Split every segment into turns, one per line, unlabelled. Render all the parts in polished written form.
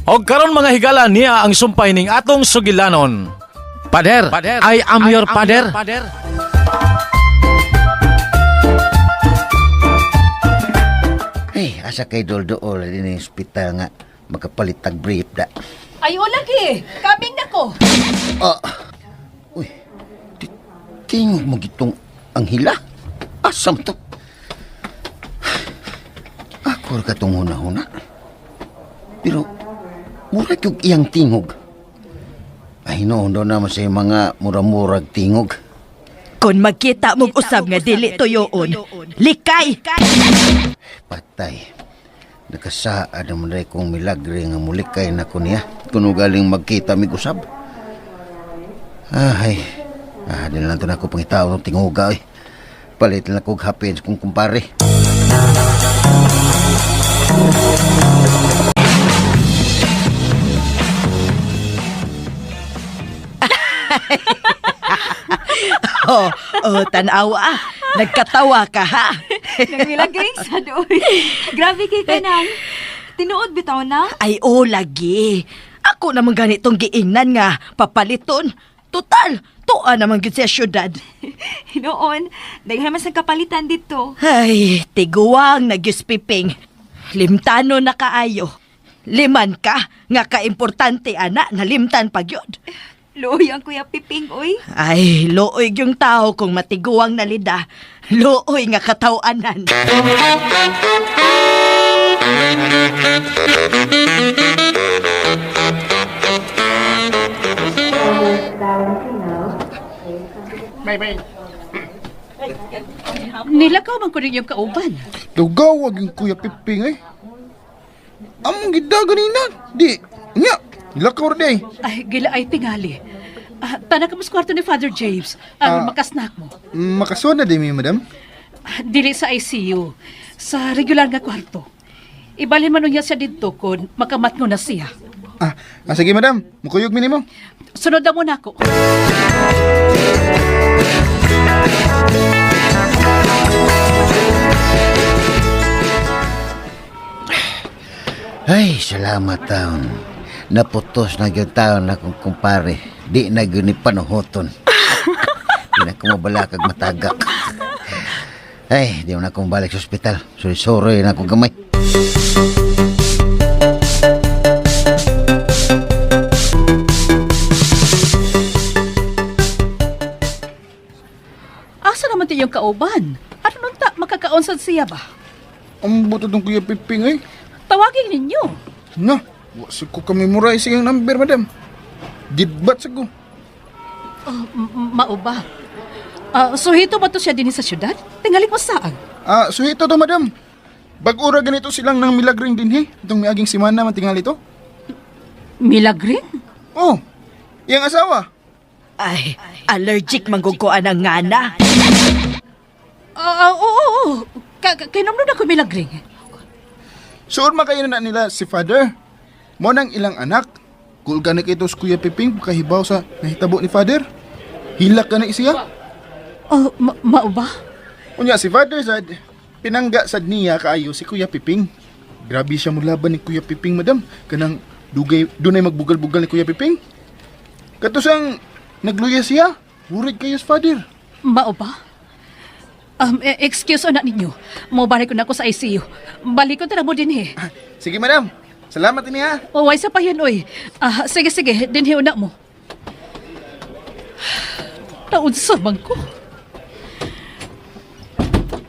Og karon mga higala niya ang sumpay ning atong sugilanon. Pader, I am your pader.
Ay, asa kay Doldool din yung ospital nga makapalit tag brief da.
Ay, o lagi. Kaming na ko.
Ah, uy, tingog mo gitong anghila. Asam to? Ako ra katong huna-huna. Pero, murag yung iyang tingog. Ay, noon daw naman sa mga mura-murag tingog.
Kung magkita mong usab nga dili tuyoon, likay!
Patay. Nakasaad naman rin kong milagre nga mulikay na ko niya. Kung galing magkita mig usab. Ay, di lang to na ako pangitao ng tinguga eh. Palit lang kog hapin kung kumpare.
Oh, oh, tanawa. Nagkatawa ka ha.
Nagmilagring sa doy. Grabe kay kanang. Tinuod bitaw na.
Ay, oh, lagi. Ako naman ganitong giingnan nga, papaliton. Total, tuwa naman gyud sa syudad.
Noon, daghan man sa kapalitan dito.
Ay, tiguang nagyuspiping. Limtano na kaayo. Liman ka, nga kaimportante ana, nalimtan pag yun.
Luoy ang Kuya Piping, oy.
Ay, looy yung tao kung matiguang nalida. Looy nga katawanan.
Nilakaw man ko rin yung kauban.
Dugawag yung Kuya Piping eh. Among gida ganina. Di, nya, nilakaw rin eh.
Ay, gila ay tingali. Ah, tanak mo sa kwarto ni Father James. Aron makasnak mo.
Makasuna di mi, madam.
Ah, dili sa ICU. Sa regular nga kwarto. Ibalhin man niya siya didto kung makamatno na siya.
Ah, sige madam, mukuyog mi nimo.
Sunod na muna ako.
Ay, salamat taon. Naputos na gyud taon akong kumpare. Di na gyud ni panuhoton. Di na ko mabalakag matagak. Ay, di na akong balik sa ospital. Sorry, sorry na akong gamay.
Asa naman ti yung kauban? Ano nun ta makakaonsad siya ba?
Ang buto tong Kuya Piping eh.
Tawagin ninyo.
Na, wa sa ko kami muray siyang number, madam. Gidbat sa ko.
Oh, mao ba? Ah, suhito ba to siya din sa syudad? Tingali mo saan?
Ah, suhito to, madam. Bag-ura ganito silang nang milagring dinhi. Itong miaging simana man tingali to.
Milagrin?
Oh, iyang asawa.
Ay, allergic mangguguan ang ngana.
Ah, oo, oo, oo. Kainom nun ako milagring.
Suod man kayo na nila si Father. Mo nang ilang anak. Kulga na kito sa Kuya Piping pagkahibaw sa nahitabo ni Father. Hilak ka na siya.
Oh, mao ba?
Unya si Father sad pinangga sad niya kaayo si Kuya Piping. Grabe siya mulaban ni Kuya Piping, madam. Kanang dugay dunay magbugal-bugal ni Kuya Piping. Katusang nagluya siya. Worried kayo sa Father.
Mao ba? Excuse na ninyo. Mobalik ko na ako sa ICU. Balik ko na mo din eh.
Ah, sige, madam. Salamat ini ha.
O, why sa pa yan, oy. Ah, sige, sige. Dinhi una mo. Taon sa man ko.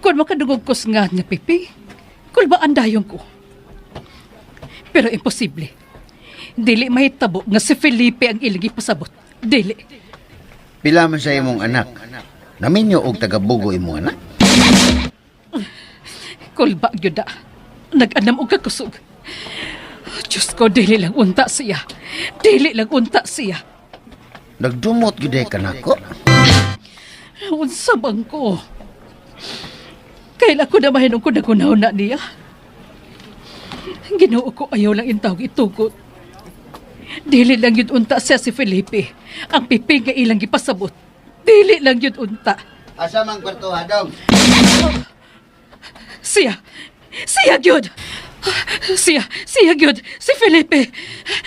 Kung makadungog ko sa nga niya, Pipi, kulbaan dayon ko. Pero imposible. Dili mahitabo nga si Felipe ang ilang ipasabot. Dili.
Pila man sa imong anak. Naminyo og tagabugo imong anak.
Kulba gyud. Nag-anam og kakusog. Diyos ko, dili lang unta siya. Dili lang unta siya.
Nagdumot gyud ay kanako.
Unsa bang ko? Kailan ko na mahinong ko nagunaw na niya. Ginoo ko, ayaw lang intawag itugot. Dili lang yun unta siya si Felipe. Ang pipi nga ilang gipasabot. Dili lang yun unta.
Asa man kwarto hadong?
Siya! Siya gyud! Siya, siya gyud, si Felipe.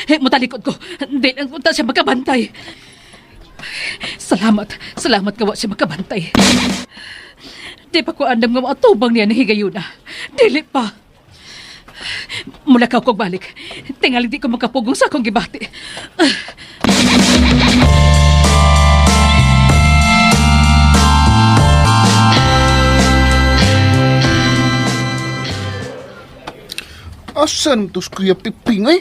Eh, mutalikod ko. Di lang unta siya makabantay. Salamat, salamat nga wa siya makabantay. Di pa ko andam nga maatubang niya na higayuna. Dili pa. Mula ka kog balik. Tingali di ko makapugong sa akong gibati.
Asan to si Kuya Piping ay?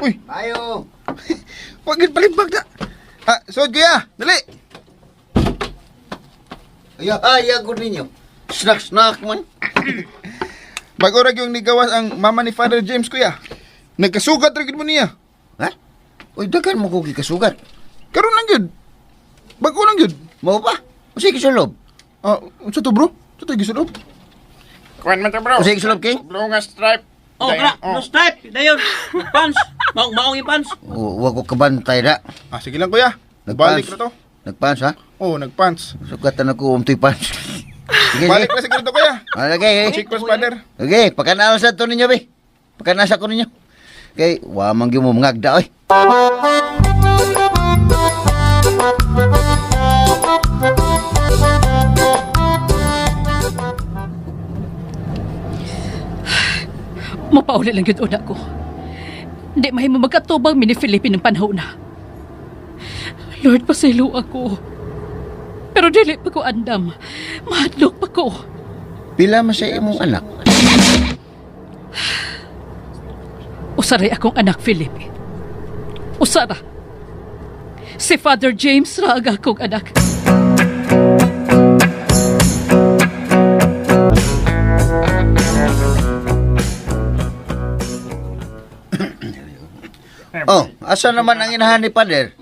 Uy,
Ayo.
wag gid palimbag na. Ah, so kuya, dali.
Ay, ay, ko ninyo. Snack-snack man.
Bago ra yung nigawas ang mama ni Father James kuya. Nagkasugat ra gid mo niya.
Ha? Uy, daghan mo ko gikasugat.
Karon lang gyud. Bago lang gyud.
Mao ba? Unsay gisulob?
Ah, unsa to bro? Unsa to gisulob?
Kuan man to bro.
Unsay gisulob, King?
Blue nga stripe.
Oh,
Dayon,
kana, no stripe. Dayon. Pants. Maong maong yung pants.
Wa ko kabantay ra.
Ah, sige lang kuya.
Nagpants.
Balik na to.
Nagpants ha?
Oh, nagpants.
Sugatan ako umtoy pants. Sige,
Balik
sige.
na siguro to kuya.
Ah, Okay, eh.
Check pas father.
Okay, pagkanaon sa to ninyo, be. Pagkanasa ko ninyo. Okay, wa man gyud mo mangagda oy.
Mapauli lang yun una ko. Di mahimo magkatubang mi ni Felipe ng panahon na. Lord, pasaylo ako. Pero dili pa ko andam. Mahadlok pa ko.
Pila man sa imong anak?
Usaray akong anak, Felipe. Usara. Si Father James ra ang akong anak.
Oh, asa naman ang inahan ni Pader?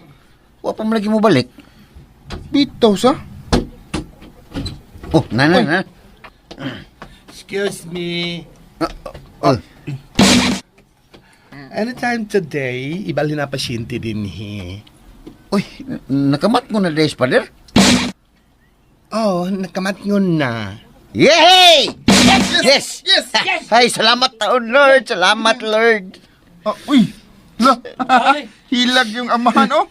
Wa pa man lagi mo balik.
Bitaw sa.
Oh, nana na.
Excuse me.
Oh,
Anytime today, ibali na pasyente din he.
uy, nakamat ko na days, Pader.
Oh, nakamat ngon na.
Yay! Yes!
Yes!
Yes! Ay, salamat taon, Lord. Salamat, Lord.
Ah, uy. La. Hilag yung amahan oh.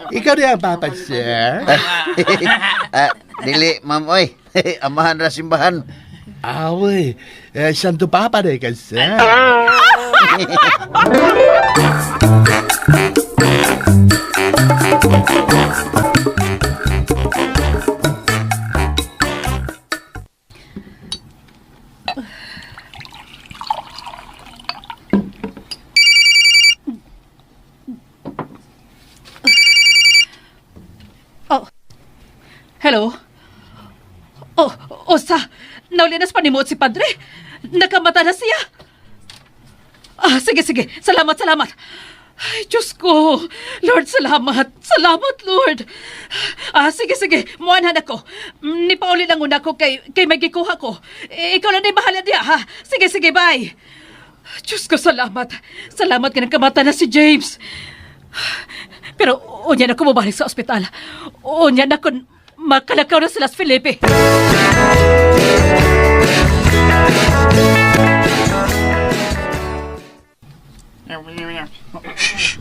Ikaw din ang papa, sir.
Ah, dili, ma'am, oy. Amahan ra simbahan.
Awi, eh, Santo Papa de ka, sir.
Oh. Hello? Oh, osa. Naulinas panimuot si Padre. Nakamata na siya. Ah, sige, sige. Salamat, salamat. Ay, Diyos ko. Lord, salamat. Salamat, Lord. Ah, sige, sige. Muanhan ako. Nipauli lang una ko kay may gikuha ko. Eh, ikaw lang na bahala diya, ha? Sige, sige, bye. Diyos ko, salamat. Salamat ka nagkamata na si James. Pero unya na ko mabalik sa ospital. Unya na ko makalakaw na sila sa Felipe.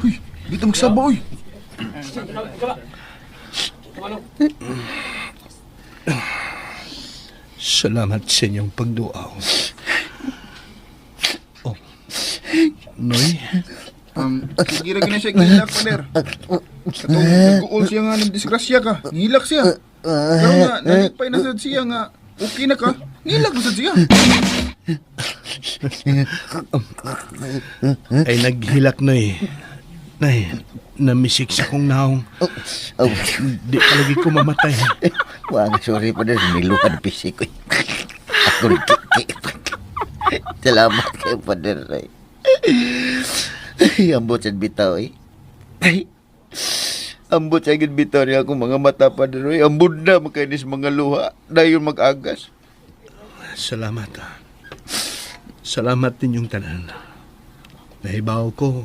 Uy, dito magsaba uy.
Salamat sa inyong pagduaw. Oh, Noy,
Sige ra gina siya gilak father. Katong nag-uol siya nga ng disgrasya ka. Ngilak siya. Pero nga nalipay na sad siya nga okay na ka. Ngilak na sad siya.
ay naghilak, Noy. Nay, namisik sa kong naong.
Oh,
Di palagi ko mamatay.
wag, sorry, Pader. Niluhan pisi ko. Ako rin kiki. Salamat kay Pader. Ay, Ay, ambot sa bitaw, eh. Ay, ambot sa gid bitaw niya akong mga mata, Pader. Ay, ambot na makainis mga luha. Dayon mag-agas.
Salamat. ah. Salamat ninyong tanan. Nahibaw ko.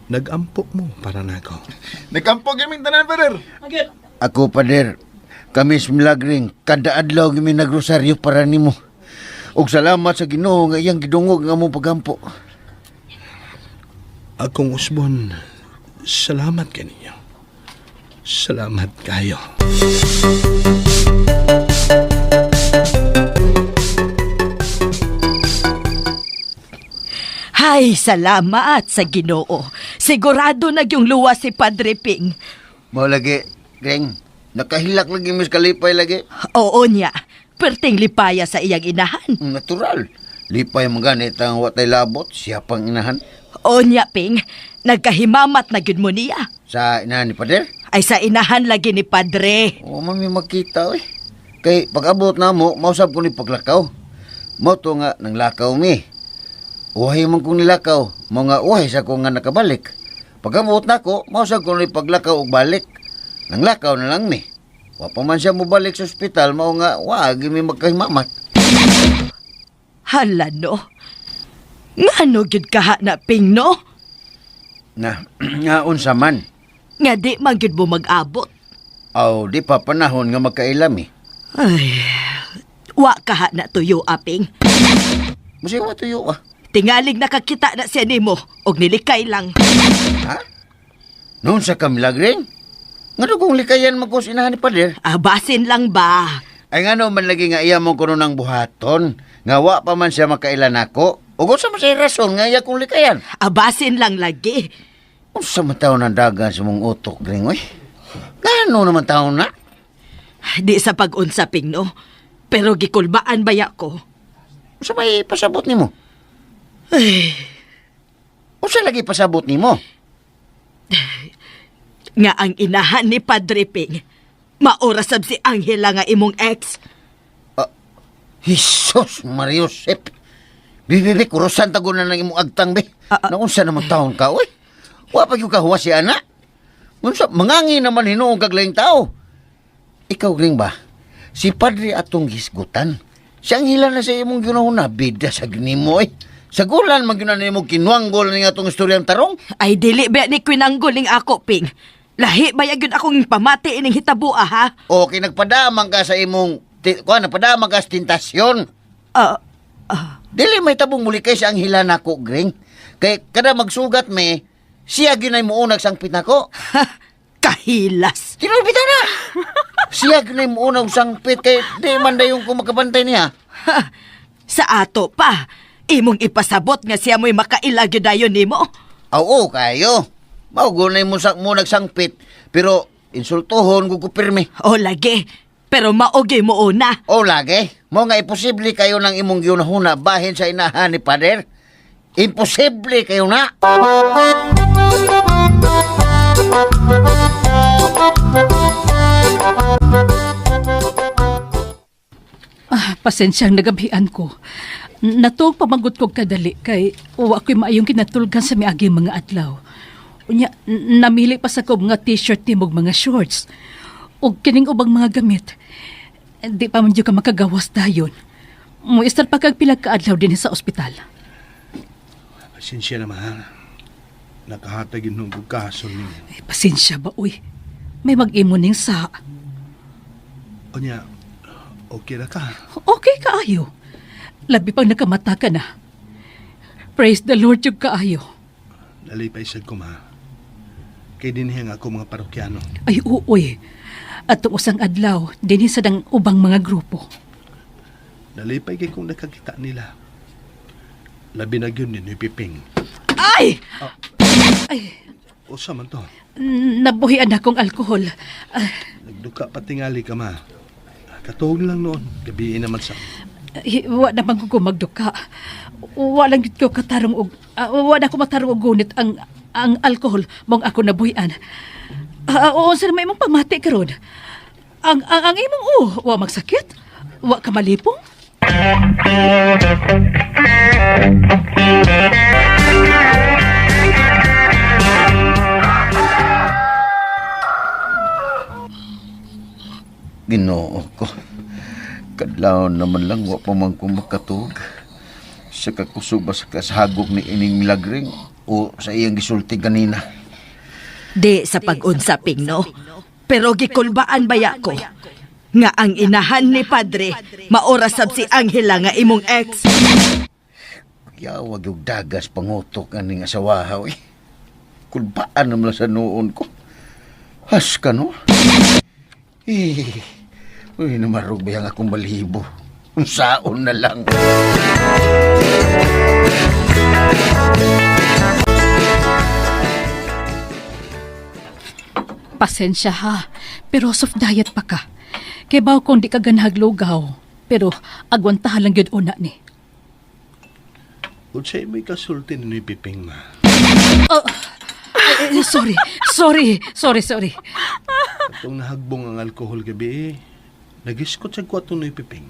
Nagampo mo para nako.
Nagkampo gaming tanan father.
Ako, Pader. Kami sa Milagring, kada adlaw gimi nagrosaryo para nimo. Og salamat sa Ginoo nga iyang gidungog ang among pagampo.
Akong usbon, salamat kaninyo. Salamat kayo.
Hay, salamat sa Ginoo. Sigurado na yung luwas si Padre Ping.
Mao lagi, Greng. Nakahilak lagi mis kalipay lagi.
Oo niya. Perting lipaya sa iyang inahan.
Natural. Lipay mo ganit ang watay labot, siya pang inahan.
Oo niya, Ping. Nagkahimamat na gyud mo niya.
Sa inahan ni Pader?
Ay sa inahan lagi ni Padre.
O mami magkita oy. Kay pag-abot na mo, mausab ko ni paglakaw. Mo to nga nanglakaw mi. Uhay man kong nilakaw, mo nga uhay sa ko nga nakabalik. Pag-abot na ko, mausab ko ni paglakaw og balik. Nanglakaw na lang mi. Wa pa man siya mobalik sa ospital, mao nga wa gyud mi magkahimamat.
Hala no. Ngano gyud kaha na, Ping, no?
Na, nga unsa man.
Nga di man gyud mo mag-abot.
Aw, di pa panahon nga magkailam eh.
Ay, wa kaha na tuyo, aping.
Musiwa tuyo ah.
Tingalig nakakita na siya nimo og nilikay lang.
Ha? Noon sa kamilagring? Nga kung likayan magkos inahan ni Pader?
Ah, basin lang ba?
Ay nga man lagi nga iya mo kuno ng buhaton. Nga wa pa man siya makailan nako. Ug unsa man siya rason nga iya kong likayan?
Ah, basin lang lagi.
Unsa man taon ang dagan sa mong utok, Gring, oy? Ngano naman taon na?
Di sa pag-unsa, Ping, no? Pero gikulbaan baya ko.
Unsa may pasabot nimo?
Ay,
Unsa lagi pasabot nimo?
nga ang inahan ni Padre Ping. Maora sab si Angela nga imong ex.
Jesus Maria Josep. Bibi, bi, kurusan tago na ng imong agtang, bi. Naunsa naman taon ka, oy? Wa pa gyud kahuwas si ana. Unsa, mangangi naman hinuong kag laing tao. Ikaw, Gring ba? Si Padre atong hisgutan. Siyang hila na sa imong ginahuna, bida sa ginimo, oy. Sa gulan, man gyud na nimo kinuanggol ni atong istoryang tarong.
Ay dili ba ni Quinangguling ako, Ping. Lahi ba gyud akong pamati ining hitabua, ha?
O, kay nagpadamang ka sa imong, kuan, nagpadamang ka sa tentasyon.
Ah,
Dili may tabong muli kay sa anghila nako, Gring. Kay kada magsugat me, siya ginay muunag sangpit nako.
kahilas.
Tinulbita na! Siya ginay muunag sangpit kay di man dayon ko makabantay niya.
Ha, sa ato pa, imong ipasabot nga siya mo'y makaila gyud dayon nimo.
Oo, kayo. Mao gunay mo sa munag sangpit, pero insultuhon ko pirmi.
O lagi, pero maogi mo una.
O lagi, mo nga imposible kayo ng imong giunahuna bahin sa inahan ni Pader. Imposible kayo na.
Ah, pasensyang nagabhian ko. Natuog pamanggot kog kadali kay wa ko'y maayong kinatulgan sa miaging mga adlaw. Unya, namili pa sa kob nga t-shirt nimog mga shorts. Ug kining ubang mga gamit. Di pa man jud ka makagawas dayon. Muistar pa kag pila ka adlaw dinhi sa ospital.
Pasensya na, ma. Nakahatag yun nung kaso ninyo.
Ay, pasensya ba, uy. May mag-imo ning sa.
Onya, okay na ka.
Okay kaayo. Labi pang nakamata ka na. Praise the Lord jud kaayo.
Nalipay sad ko, ma. Kay dinhi ang ako mga parokyano.
Ay, uoy. At usang adlaw, dinhi sa dang ubang mga grupo.
Nalipay kay kung nakakita nila. Labi na gyud ni Piping.
Ay! Ay,
Usa man to.
nabuhian akong alkohol. Ah,
Nagduka patingali ka, ma. Katuog lang noon. Gabiin naman sa...
Wa naman ko magduka. Wa lang gid ko katarong og wa na ko matarong og gunit ang alkohol mong ako nabuhian. Oo, sa naman imong pamati karon. Ang imong wa magsakit? Wa ka malipong?
Ginoo ko. Kadlawon naman lang wa pa man ko makatuog. Sa kakusog ba sa kasahagok ni ining milagring o sa iyang gisulti ganina.
Di sa pag-unsa, Ping, no? Pero gikulbaan baya ko. Nga ang inahan ni Padre, maora sab si Angela nga imong ex.
Yawag yung dagas pangutok aning asawahaw eh. Kulbaan naman lang sa noon ko. Has ka no? Eh, uy, namarog ba yung akong balibo? Unsaon na lang.
Pasensya ha, pero soft diet pa ka. Kay baw kung di ka ganahag lugaw, pero agwantahan lang gyud una ni.
Unsay may kasulti ni Piping ma.
Oh, ay, ay, sorry, sorry, sorry, sorry.
Atong nahagbong ang alkohol gabi eh. Nagiskot sa ko atong ni Piping.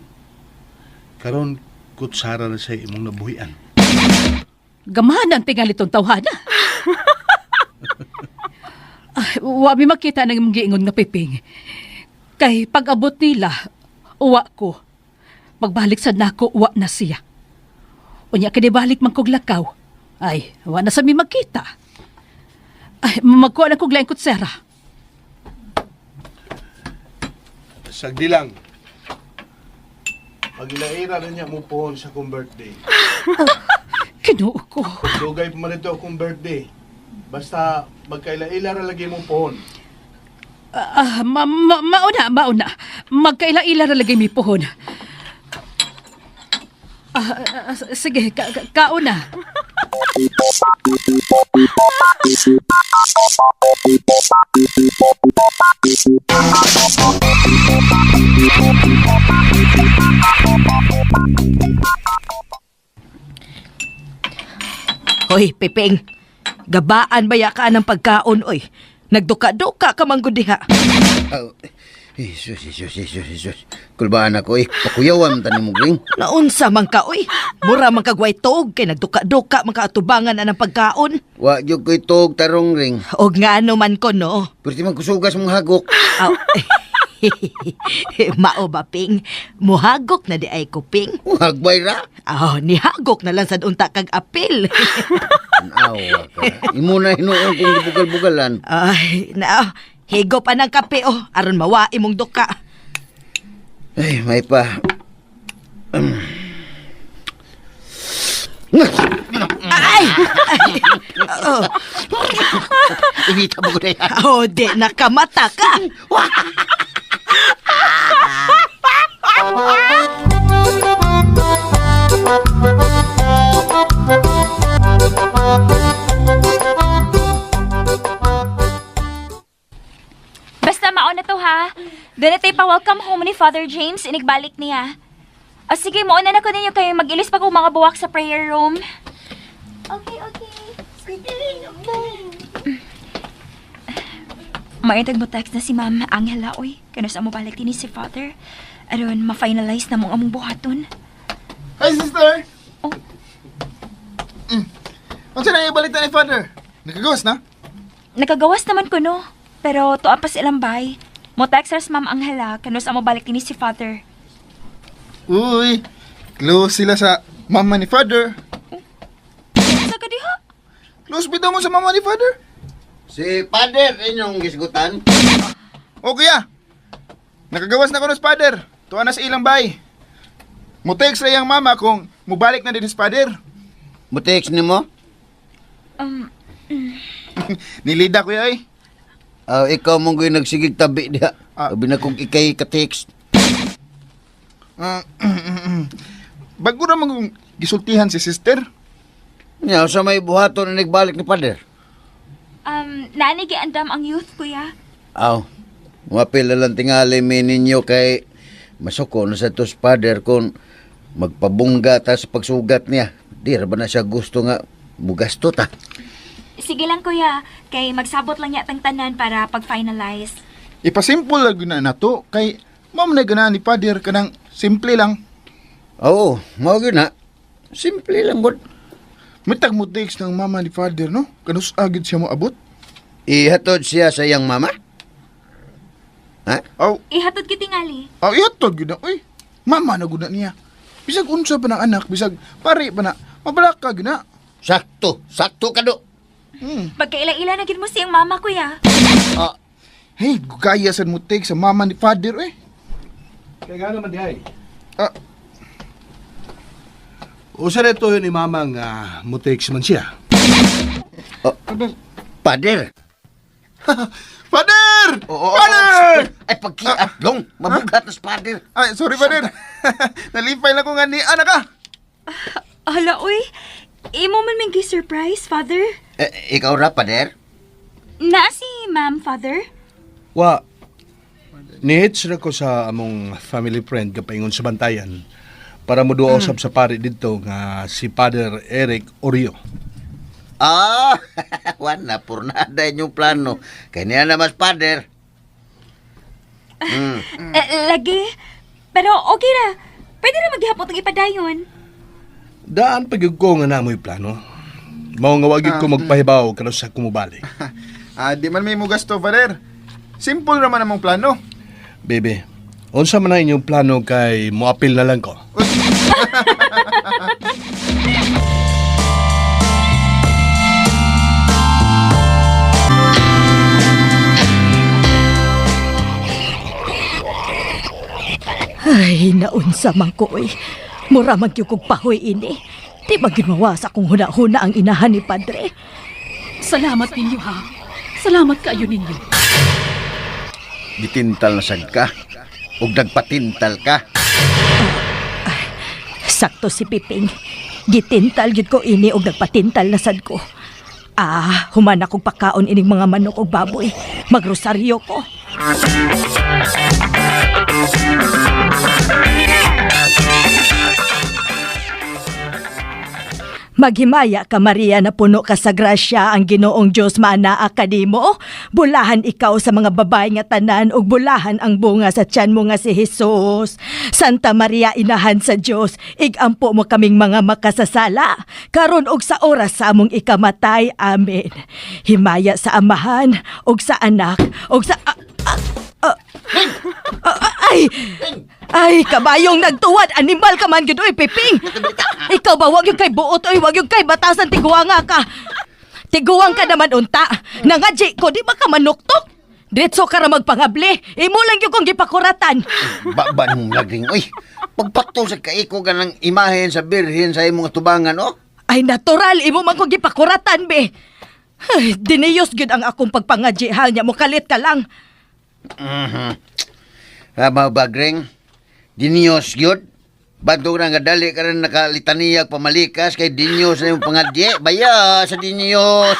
Karon kutsara na sa imong nabuhian.
Gamahan ang tingali tong tawhana. Ay, wa mi makita ng imong giingon nga Piping. Kay pag-abot nila, uwa ko. Pagbalik sa nako, uwa na siya. Unya kinibalik man kog lakaw. Ay, wa na sa mi magkita. Ay, magkuha na kog laing kutsera.
Sagdi lang. Pagilaira na niya mo pohon sa kong birthday.
Kinuo ko.
Dugay pa man ito akong birthday. Basta magkaila-ila ra lagi mo pohon.
Ah, mauna, mauna. Magkaila-ila ra lagi mi pohon. Ah, ah, sige, kauna.
Hoy, Piping. Gabaan baya ka ng pagkaon, oy. Nagduka-duka ka man gud diha.
Oh, Jesus, Jesus, Jesus, Jesus. Kulbaan ako eh. Pakuyawan tanin mo, Gring.
Naunsa man ka, oy. Mura man kag way tuog kay nagduka-duka man ka atubangan anang pagkaon.
Wa gyud ko'y tuog tarong ring.
Og ngano man ko no.
Pero di man kusugas mong hagok.
Aw. Mao ba, Ping? Muhagok na di ay ko, Ping.
Hagbay ra.
Aw, nihagok na lang sad unta kag apil.
Awa ka. Imo na hinuon kung gibugal-bugalan.
Ay, na. Higop anang kape oh, aron mawa imong duka.
Ay, may pa.
Ay! Ay! Oh,
Inita mo ko na yan.
oh, di nakamata ka.
Basta mauna to ha. Doon na tayo pa-welcome home ni Father James. Inigbalik niya. O sige, mauna na ko ninyo kayo. Mag-ilis pa ko mga buwak sa prayer room. Okay, okay. Maitag mo text na si Ma'am Angela, oy. Kano sa mo balik din si Father. Aron, ma-finalize na mong among buhaton.
Hi, sister!
Oh.
Unsa na ibalita ni Father? Nakagawas na?
Nakagawas naman ko, no? Pero tuwa pa silang bay. Mo text ra si Ma'am Angela, kano sa mo balik din si Father.
Uy, close sila sa mama ni Father.
Sa ka diha?
Close bitaw mo sa mama ni Father.
Si Father, inyong gisgutan.
O kuya, nakagawas na ko ng Father. Tuwa na sa ilang bay. Mo text ra iyang mama kung mubalik na din si Father.
Mutex ni mo?
Nilida kuya eh.
Ah, ikaw mong guyo nagsigig tabi diha.
Ah.
Abi na kung ikay ka-text.
Ah, bago ra man kong gisultihan si sister.
Nya, sa may buhaton na nagbalik ni Father.
Naani giandam ang youth, kuya.
Aw, mapila lang tingali mi ninyo kay masuko na sa tos Father kung magpabungga ta sa pagsugat niya. Di ra ba na siya gusto nga mugasto ta?
Sige lang, kuya. Kay magsabot lang yatang tanan para pag-finalize.
Ipasimple lang gyud na nato kay ma'am na ganahan ni Father kanang simple lang.
Oo, mao gyud na. Simple lang gud.
Mitag mo text ng mama ni Father no? Kanus agid siya mo abot?
Ihatod siya sa iyang mama? Ha?
Aw,
Ihatod kitingali.
aw ihatod gyud na oy. Mama na gud na niya. Bisag unsa pa ng anak, bisag pare pa na, mabalaka gyud na.
Sakto, sakto ka do.
Pagkaila-ila na gid mo siyang mama, kuya.
Ah,
Hey, gaya sad mo text sa mama ni Father eh.
Kaya nga naman di ay.
Ah.
Usa na ito yun ni mama nga mutex man siya.
Pader!
Father!
Oo,
Father!
Ay, pagkiatlong! Mabugat na sa pader!
Ay, sorry, Father. Nalipay lang ko nga ni anak ka.
Hala, uy. Imo man may surprise, Father.
Eh, ikaw ra, pader?
Naa si Ma'am, Father.
Wa, nihits ra ko sa among family friend kapaingon sa bantayan para moduwa usab sa pari didto nga si Father Eric Orio.
Ah, wana, purnada inyong plano. Kaya niya na mas pader.
Eh, lagi. Pero okay ra. Pwede ra maghihapot ang ipadayon.
Daan pagyud ko nga namoy plano. Mao nga wag gyud ko magpahibaw karon sa kumubalik.
Ah, di man may mo gasto, Father. Simple raman among plano.
Bebe, unsa man ang inyong plano kay moapil na lang ko.
Ay, naunsa man ko, oy. Mura man gyud kog pahoy ini. Di ba ginawa sa akong huna-huna ang inahan ni Padre?
Salamat ninyo ha. Salamat kaayo ninyo.
Gitintal na sad ka. Ug nagpatintal ka.
Sakto si Piping. Gitintal gyud ko ini og nagpatintal na sad ko. Ah, human akong pakaon ining mga manok og baboy. Magrosaryo ko. Maghimaya ka Maria na puno ka sa grasya ang Ginoong Dios maanaa kanimo. Bulahan ikaw sa mga babae nga tanan ug bulahan ang bunga sa tiyan mo nga si Jesus. Santa Maria inahan sa Dios, igampo mo kaming mga makasasala karon ug sa oras sa among ikamatay. Amen. Himaya sa Amahan ug sa Anak ug sa ay! Ay, kabayong nagtuwad! Animal ka man gud, oy, Piping! Ikaw ba, wag yung kay buot, oy, wag yung kay batasan, tiguanga ka! Tiguang ka naman, unta! Nangadji ko, di ba ka manuktok? Diretso ka ra magpangabli! Imo lang yung kong gipakuratan!
Ba mong lagring, oy. Pagpato sa kaiko ka ng imahen sa birhen sa imong tubangan, oh.
Ay, natural, imo man kong gipakuratan, be! Ay, diniyos gyud ang akong pagpangadji, ha? Nya, mukalit ka lang.
Rama bagring, diniyos yun. Bantog na nga dali ka rin nakalitaniyag pamalikas kay dinyos na yung pangadye. Baya sa dinyos.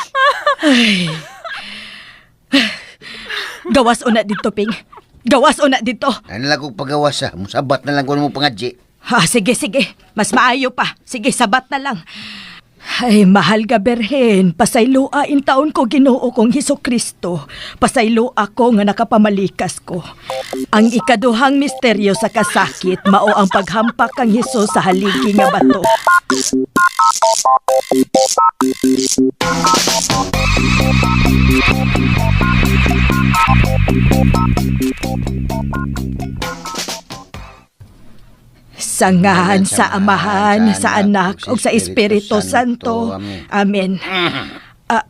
Gawas una dito, Ping. Gawas una dito.
Ano lang kong pagawas ha? Musabat na lang ko mo pangadye.
Ha, sige, sige. Mas maayo pa. Sige, sabat na lang. Ay, mahal ga Berhen, pasayloa in taon ko Ginoo kong Hesus Kristo. Pasayloa ko nga nakapamalikas ko. Ang ikaduhang misteryo sa kasakit mao ang paghampak kang Hesus sa haligi nga bato. Sangahan sa Amahan, sa Anak, ug sa Espiritu Santo. Amen. Ah,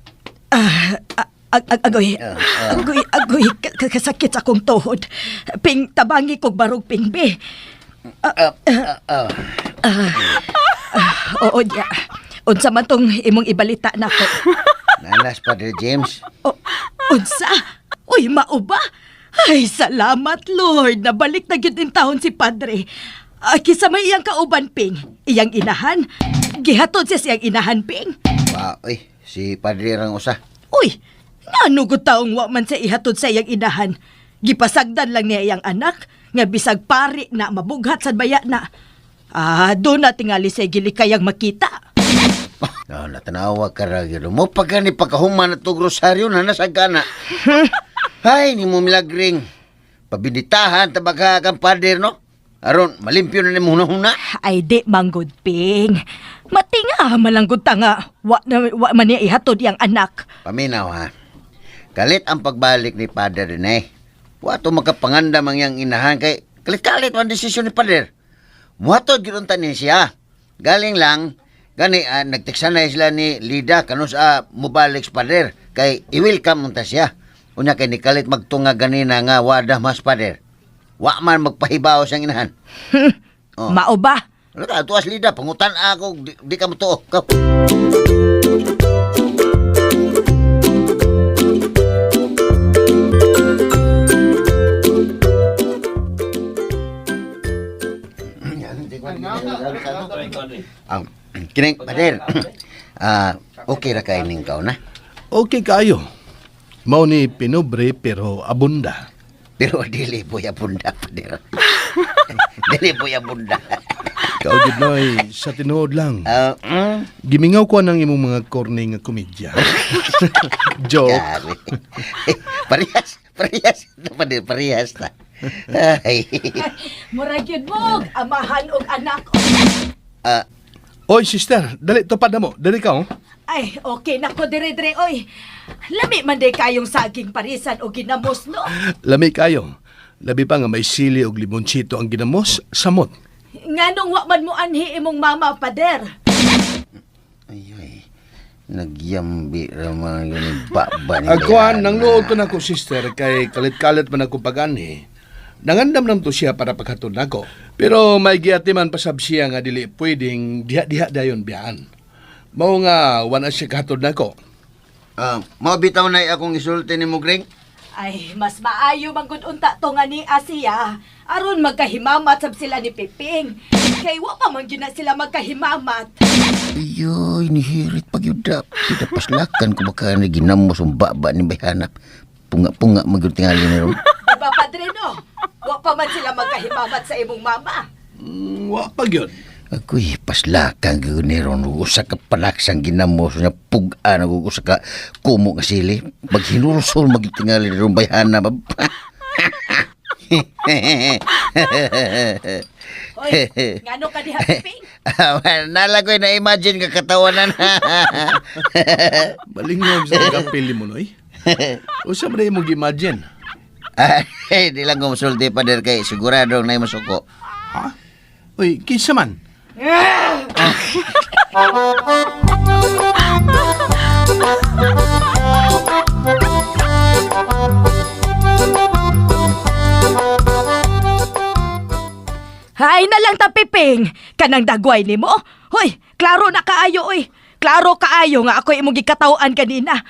ah, agoy, agoy, agoy, kasakit sa akong tuhod. Ping, tabangi kog barog ping, be. Oo, diya. Unsa man tong imong ibalita nako.
Nalas, Padre James.
O, unsa? Uy, mauba? Ay, salamat, Lord. Nabalik na gyud in taon si Padre. Ah, kisa may iyang kauban, Ping. Iyang inahan. Gihatod siya siyang inahan, Ping.
Ba, oy, si Padre rang usa.
Uy, ngano gud taong wa man sa ihatod sa iyang inahan. Gipasagdan lang niya iyang anak, nga bisag pari na mabughat sa baya na. Ah, doon na tingali sa gilikayang makita.
No, natanawa ka ra gyud. Mo pa gani pagkahuman na tog rosaryo na nasa gana. Ay, ni mo milagring. Pabiditahan tabaga kang pader, no? Aron, malimpyo na ni mo huna-huna.
Ay di manggod ping. Matinga malanggod ta nga. Wa, na, wa man niya ihatod iyang anak.
Paminaw ha. Kalit ang pagbalik ni Father din eh. Wato makapanganda mangyang inahan kay kalit-kalit ang desisyon ni Father. Muhatod gyud unta ni siya. Galing lang gani nagteksanay sila ni Lida kanus mubalik sa Father kay i-welcome unta siya. Unya kay ni kalit magtunga ganina nga wada mas Father. Wa man magpahibaw siyang inahan. Oh.
Mao ba?
Ano ka, tuwas lida, pangutan ako, di ka mo tuo. Go. Kining, pader. Ah, okay ra kay ning kaw na.
Okay kaayo. Mao ni pinobre pero abunda.
Pero dili po ya bunda, pader. Dili po ya bunda.
Ikaw gid Noy, sa tinuod lang.
Ah, mm.
Gimingaw ko ng imong mga corny nga komedya. Joke.
Grabe. Parehas, parehas. Ito pa din, parehas na. Ay.
Murag yun mo, amahan og anak.
Ah,
Oy, sister, dali tupad na mo. Dali ka, oh.
Ay, okay nako dire dire oy. Lami man day kayong saging parisan o ginamos no.
Lami kayo. Labi pa nga may sili og limonchito ang ginamos, samot.
Nganong wa man mo anhi imong mama pader.
Ay, ay. Nagyambi raman yun yung baba ni
Agkuan,
Diana.
nang luod ko nako, sister, kay kalit-kalit man ako pag-anhi. Nangandam nam to siya para paghatod nako. Pero may giati man pasab siya nga dili pwedeng diha-diha dayon biyaan. Mao nga wala siya kahatod nako.
Ah, mao bitaw na akong isulti ni mo, Greg.
Ay, mas maayo man gud unta to nga ni Asia. Aron magkahimamat sab sila ni Piping. Kay wa pa man gyud na sila magkahimamat.
Iyoy, nihirit pag yun da. Pinapaslakan ko baka ni ginamos ang baba ni Bayhana. Punga-punga magyud tingali ni Rom.
Diba, padre no? Wa pa man sila magkahimamat sa imong mama.
Wa pa gyud.
Ako'y paslakan gyud ni Ron. Usa ka palaksang ginamos nga pug-an ug usa ka kumo nga sili. Maghinulsol magyud tingali ni Ron Bayhana.
Oy, ngano ka diha, Piping?
Nalagoy na imagine ka katawanan.
Balingog sa kapili mo noy. Usa man imong gi-imagine?
Ay, di lang ko musulti pa der kay sigurado na masuko.
Ha? Uy, kinsa man?
Hay na lang ta, Piping. Kanang dagway nimo. Hoy, klaro na kaayo oy. Klaro kaayo nga ako imong gikataw-an ganina.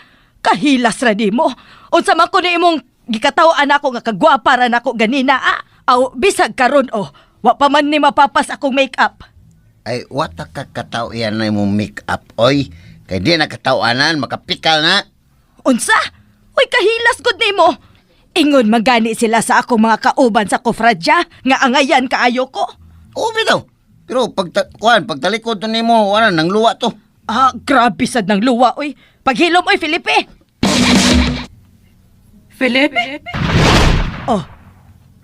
Kahilas ra nimo. Unsa man ko ni imong gikataw-an ako nga kagwapa ra nako ganina ah. Aw bisag karon oh. Wa pa man ni mapapas akong makeup.
Ay, wata ka kataw yan na imong make-up, oy. Kay di na katawanan, makapikal na.
Unsa? Uy, kahilas gud nimo. Ingon magani sila sa akong mga kauban sa kofradya nga angayan kaayo ko.
Oo, bitaw. Pero pag kuan, pagtalikod to nimo, wala nang luwa to.
Ah, grabe sad ng luwa oy. Paghilom oy, Felipe.
Felipe?
Oh.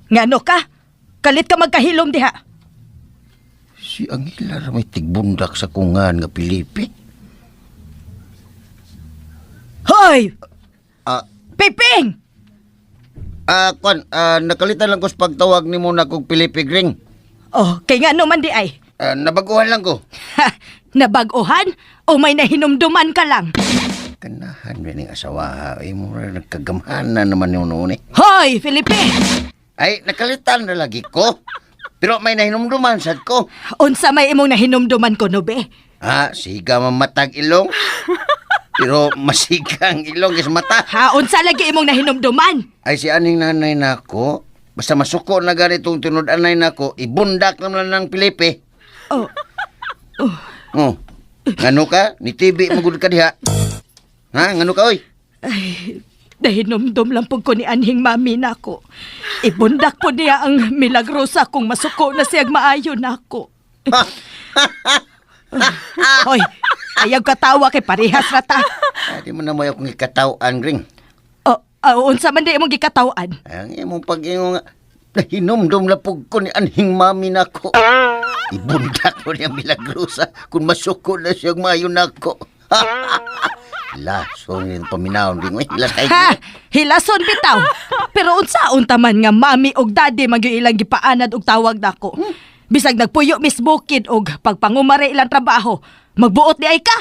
Ngano ka? Kalit ka magkahilom diha.
Si Angela ra may tigbundak sa kungan nga Pilipi.
Hoy!
Ah,
Piping!
Kuan, nakalitan lang ko sa pagtawag nimo na kog Pilipi Gring.
Oh, kay ngano man di ay.
Ah, nabaguhan lang ko.
Ha, nabaguhan o may nahinumduman ka lang?
Kanahan ba ning asawa? Ay, mura nagkagamhanan naman yung noon eh.
Hoy, Felipe!
Ay, nakalitan na lagi ko. Pero may nahinumduman sad ko.
Unsa may imong nahinumduman ko no be?
Ah, siga mamatag ilong. Pero masiga ang ilong is mata.
Ha, unsa lagi imong nahinumduman?
Ay, si aning nanay nako, basta masuko na ganitong tinud-anay nako, ibundak naman ng Pilipe.
Oh,
Oh. Ngano ka? Ni TV magud ka diha. Ha? Ngano ka oy?
Ay, nahinumdum lang po ko ni anhing mami nako. Ibundak po niya ang milagrosa kung masuko na siyag maayo nako. Hoy, ayaw katawa kay parehas ra ta.
Ah, di mo na mo akong ikatawan, Gring.
Oh, oh, unsa man di imong gikatawan?
Ang imong pag-ingo nga, nahinumdum na pug ko ni anhing mami nako. Ibundak ko niya milagrosa kung masuko na siyang maayo nako. Lason yung paminawon din. Uy, hilas kayo.
Ha, hilason bitaw. Pero unsa unta man nga mami og daddy man gyud ilang gipaanad og tawag nako. Bisag nagpuyo mis bukid og pagpangumare ilang trabaho, magbuot di ay ka.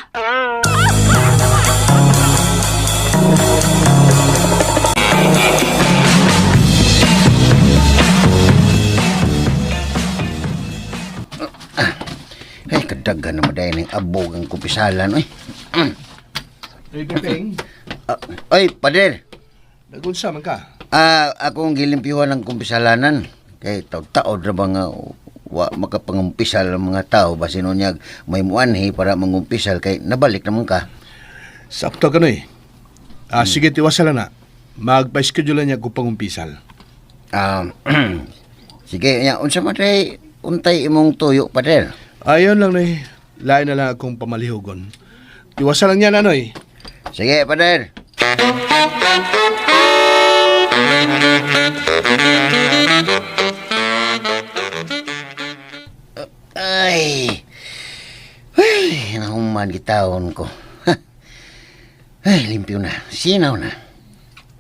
Ay, kadaghan na madayon ng abog ang kumpisalan, oy.
Hey, Piping.
Ah, oy, pader.
Nagunsa man ka?
Ah, akong gilimpyuhan ang kumpisalanan. Kay taod-taod ra ba nga wa makapangumpisal ang mga tao basin unyag may muanhi para mangumpisal kay nabalik naman ka.
Sakto ka noy. Ah, sige, tiwasa lang na. Magpa-schedule niya kung pangumpisal.
Ah, sige, nya unsa man day untay imong tuyo, pader?
Ayon lang noy. Lain na lang akong pamalihugon. Tiwasa lang niya na noy.
Sige, pader. Ay. Ay, nahuman gitawon ko. Ay, limpyo na. Sinaw na.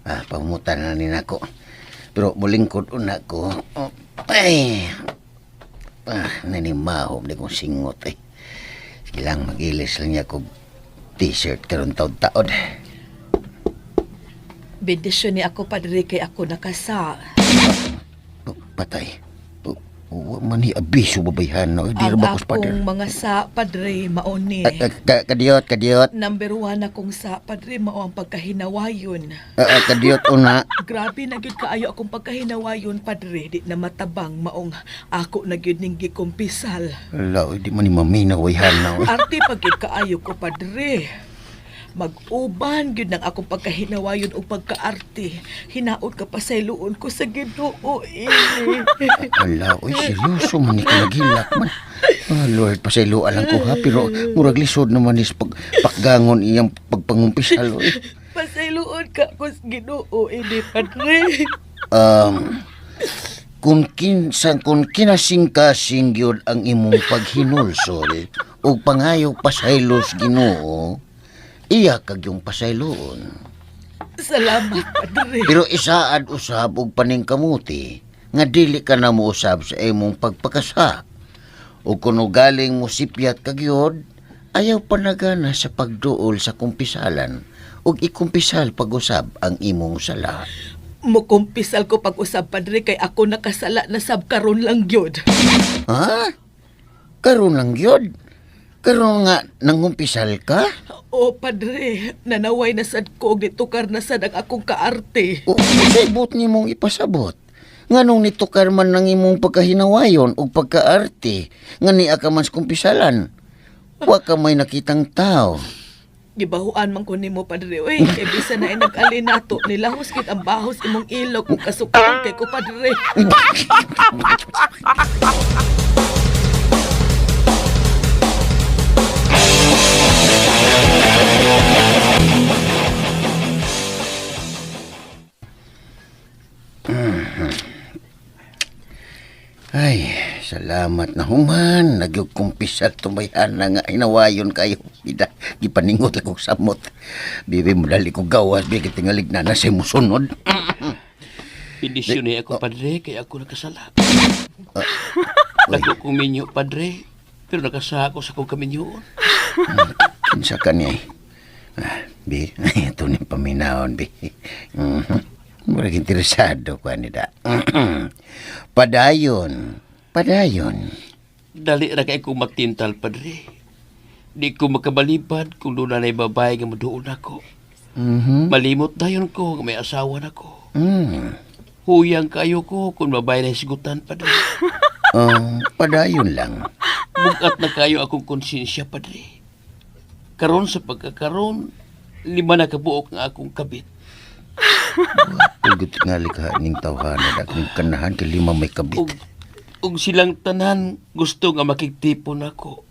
Ah, pahumutan na ni nako. Pero mulingkod una ko. Oh, ay. Ah, nanimahom di kong singot eh. Sige lang, mag-ilis lang niya kog t-shirt karon taod-taod.
Bendisyon ni ako, Padre, kay ako nakasa.
Oh, patay. Oh, wa man ni abiso babayhan no. Di ra
Ang
ba ko sa pader?
akong mga sa, Padre, maoni.
Ay, ay, kadiyot, kadiyot.
Number one akong sa, Padre, mao ang pagkahinawayon.
Ah, ah, kadiyot una.
Grabe na gyud kaayo akong pagkahinawayon, Padre. Di na matabang maong ako na gyud ning gikumpisal.
Ala, oy, di man ni maminaw wayhan na. Oy.
Arte pag gyud kaayo ko, Padre. Mag-uban gyud nang akong pagkahinawayon o pagkaarte. Hinaot ka pasayloon ko sa Ginoo eh.
Ala, oy, seryoso man ni kalagilak man. Ah, Lord, pasayloan lang ko ha, pero murag lisod naman is pag pakgangon iyang pagpangumpisal. Oy.
Pasayloon ka ko sa Ginoo ini, Padre.
Um, kung kinsa kung kinasing-kasing gyud ang imong paghinulsol ug pangayo pasaylos Ginoo, iya kag yung pasayloon.
Salamat, Padre.
Pero isaad usab og paningkamuti nga dili ka na mousab sa imong pagpakasa. Ug kun ugaling mo sipyat ka gyud, ayaw panagana sa pagduol sa kumpisalan ug ikumpisal pag-usab ang imong sala.
Mukumpisal ko pag-usab, Padre, kay ako nakasala na sab karon lang gyud.
Ha? Karon lang gyud. Karon nga nangumpisal ka?
O, Padre, nanaway na sad ko og nitukar na sad ang akong kaarte.
O unsay buot nimong ipasabot? Nganong nitukar man ng imong pagkahinawayon ug pagkaarte nga niya ka man sa kumpisalan? Wa ka may nakitang tao.
Gibahuan man ko nimo, Padre. Uy, kay bisan na nag-ali nato, nilahos kit ang bahos imong ilog ug kasukan kay ko, Padre.
Ay, salamat na human. Nagyugkumpisal tumayan na nga hinawayon kayo. Ida, gipaningot akong samot. Bibi mo dali ko gawas, bibi tingalig na na sa musunod.
Bendisyon ni ako, Padre, kay ako nakasala. Dako kong minyo, Padre, pero nakasala ako sa akong kaminyoon.
Kinsa ka niya eh. Ah, bi, ito ni paminahon, bi. Mhm. Murag interesado ko ani da. Padayon, padayon.
Dali ra kay ko matintal, Padre. Di ko makabalibad kung doon na babae nga maduol ako. Malimot dayon ko nga may asawa na ko. Huyang kayo ko kung babae na sigutan, Padre.
Oh, padayon lang.
Bugat na kayo akong konsensya, Padre. Karon sa pagkakaron, 5 na kabuok nga akong kabit.
Ugot nga likha ning tawhana da kung kanahan kay 5 may kabit.
Ug silang tanan gusto nga makigtipon ako.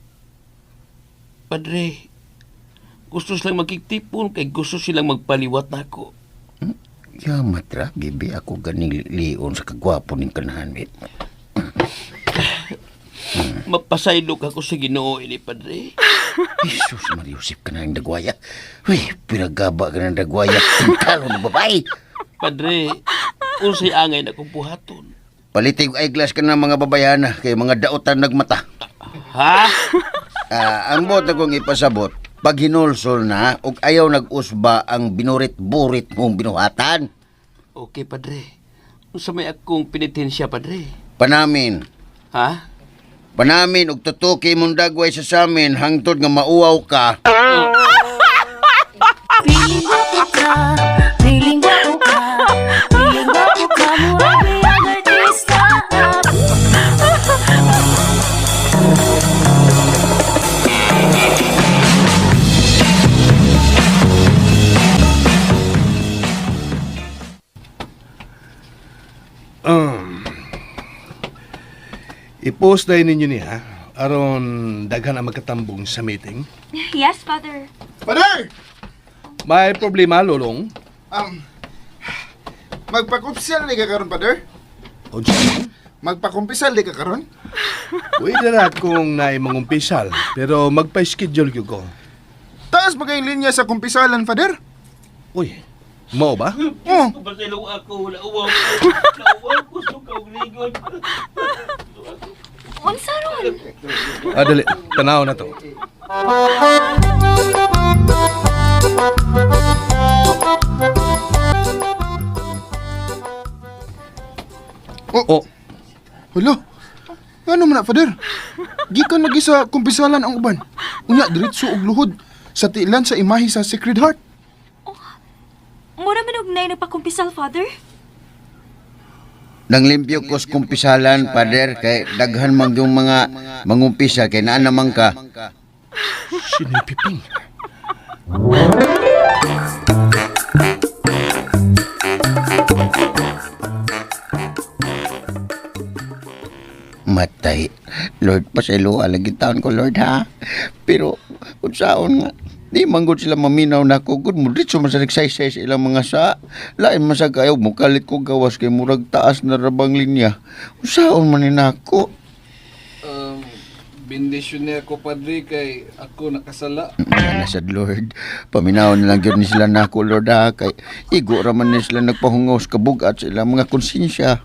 Padre, gusto silang makigtipon kay gusto silang magpaliwat nako.
Yamat ra, bibi ako ganing lion sa kagwapo ning kanahan bit.
Mapasaylo ka ko sa Ginoo ini, Padre.
Jesus Maria Josep ka na ang dagwaya. Uy, pinagaba ka ng dagwaya. Talo ng babae.
Padre, unsay angay na kong buhaton?
Palitig eyeglass ka ng mga babayana kay mga daotan nagmata.
Ha?
Ah, ang buot akong ipasabot, pag hinulsol na ug ayaw nag-usba ang binurit-burit mong binuhatan.
Okay, Padre. Unsa may akong penitensya, Padre?
Panamin.
Ha?
Panamin og tutuki mong dagway sa samin hangtod nga mauwaw ka.
I-post dahil ninyo niya aron daghan ang magkatambong sa meeting.
Yes, Father.
Father!
May problema, Lolong?
Magpakumpisal di ka karon, Father?
Unsa?
Magpakumpisal di ka karon?
Pwede na kung naay mangumpisal, pero magpa-schedule gyud ko.
Taas ba kayong linya sa kumpisalan, Father?
Uy, mao ba?
Oh,
Basilong ako, nauwaw ko. Nauwaw ko sa kaulingon.
Unsa ron?
Ah, dali, tanaw na to.
Oh.
Oh,
Hala. Ano man na, Father? Gikan lagi sa kumpisalan ang uban. Unya diretso og luhod sa tilan sa imahe sa Sacred Heart.
Mura man og nay nagpakumpisal, Father.
Nanglimpyo ko sa kumpisalan, Father, kay daghan man yung mga mangumpisa kay naa naman ka.
sinipiping.
Matay. Lord, pasaylo lagi taon ko, Lord, ha? Pero, unsaon nga, di man gud sila maminaw na ako. Gud mo, dito man sa nagsaysay sa ilang mga sa. Lain man sa kayo, mukalit ko gawas kay murag taas na rabang linya. Unsaon man ni nako?
Um, bendisyon niya ako, Padre, kay ako nakasala.
Ana sad Lord, paminaw na lang gyud ni sila nako, Lord, ha? Kay igo ra man ni sila nagpahungaw sa kabugat sa ilang mga konsensya.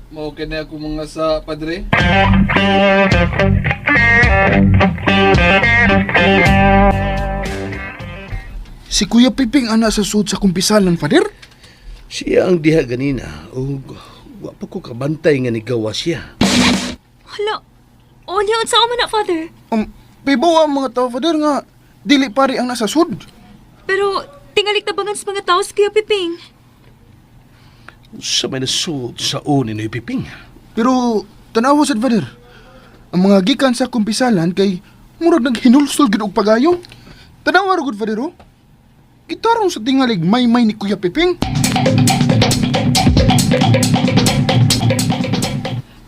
Mao kini ako mga sa, Padre.
Si Kuya Piping ana sa sud sa kumpisalan, Father?
Siya ang diha ganina ug wa pa ko kabantay nga nigawa siya.
Hala. Unya unsa man na, Father?
Pibaw ang mga tao, Father, nga dili pari ang nasa sud.
Pero tingalik tabangan sa mga tao sa Kuya Piping.
Sa may nasuot sa uni ni Piping.
Pero tanawa sad, Father. Ang mga gikan sa kumpisalan kay murag naghinulsol gid og pagayo. Tanawa ra gud, Father, oh. Gitarong sa tingalig may-may ni Kuya Piping.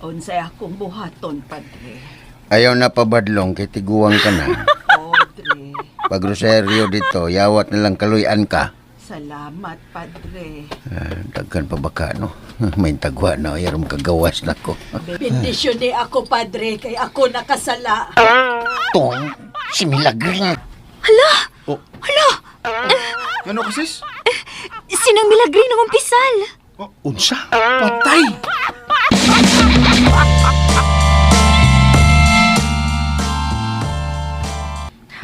Unsay akong buhaton, Padre.
Ayaw na pabadlong kay tiguang ka na.
Padre,
Pag roseryo dito, yawat na lang kaluyan ka.
salamat, Padre.
Ah, daghan pa baka, no? May tagwa na, ayaw kagawas na ko.
Bendisyon ni ako, Padre, kay ako nakasala.
Tong, si Milagring.
Hala!
Oh.
Hala!
Ano ka, sis?
Sinang milagri ng umpisal.
Unsa?
Patay!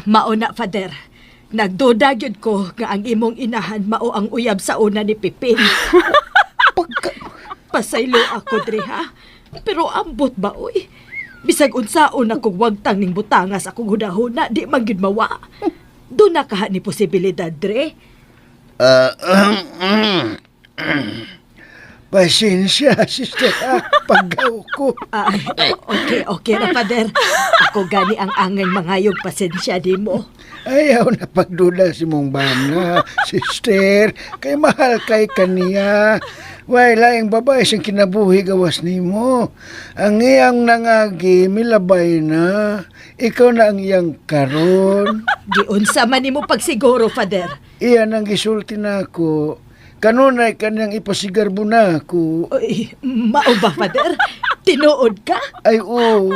Mauna, Father. Nagduda gyud ko nga ang imong inahan mao ang uyab sa una ni Piping. Pasaylo ako dre ha. Pero ambot ba oy? Bisag unsaon akong wagtang ning butangas akong hunahuna di man gyud mawa. Doon na kaha ni posibilidad dre.
Ah, Pasensya, sister, ha? Paggaw ko.
Ay, okay, okay ra, Father. Ako gani ang angay mangayog pasensya di mo.
Ayaw na pagduda si mong bana, sister. Kay mahal kay kaniya. Way laing babae siyang kinabuhi gawas nimo. Ang iyang nangagi, milabay na. Ikaw na ang iyang karon.
Giunsa man nimo pagsiguro, Father.
Iyan ang gisulti na ako. Kanunay kaniyang ipasigarbo na ako.
Uy, mao ba, Father? Tinuod ka?
Ay oo,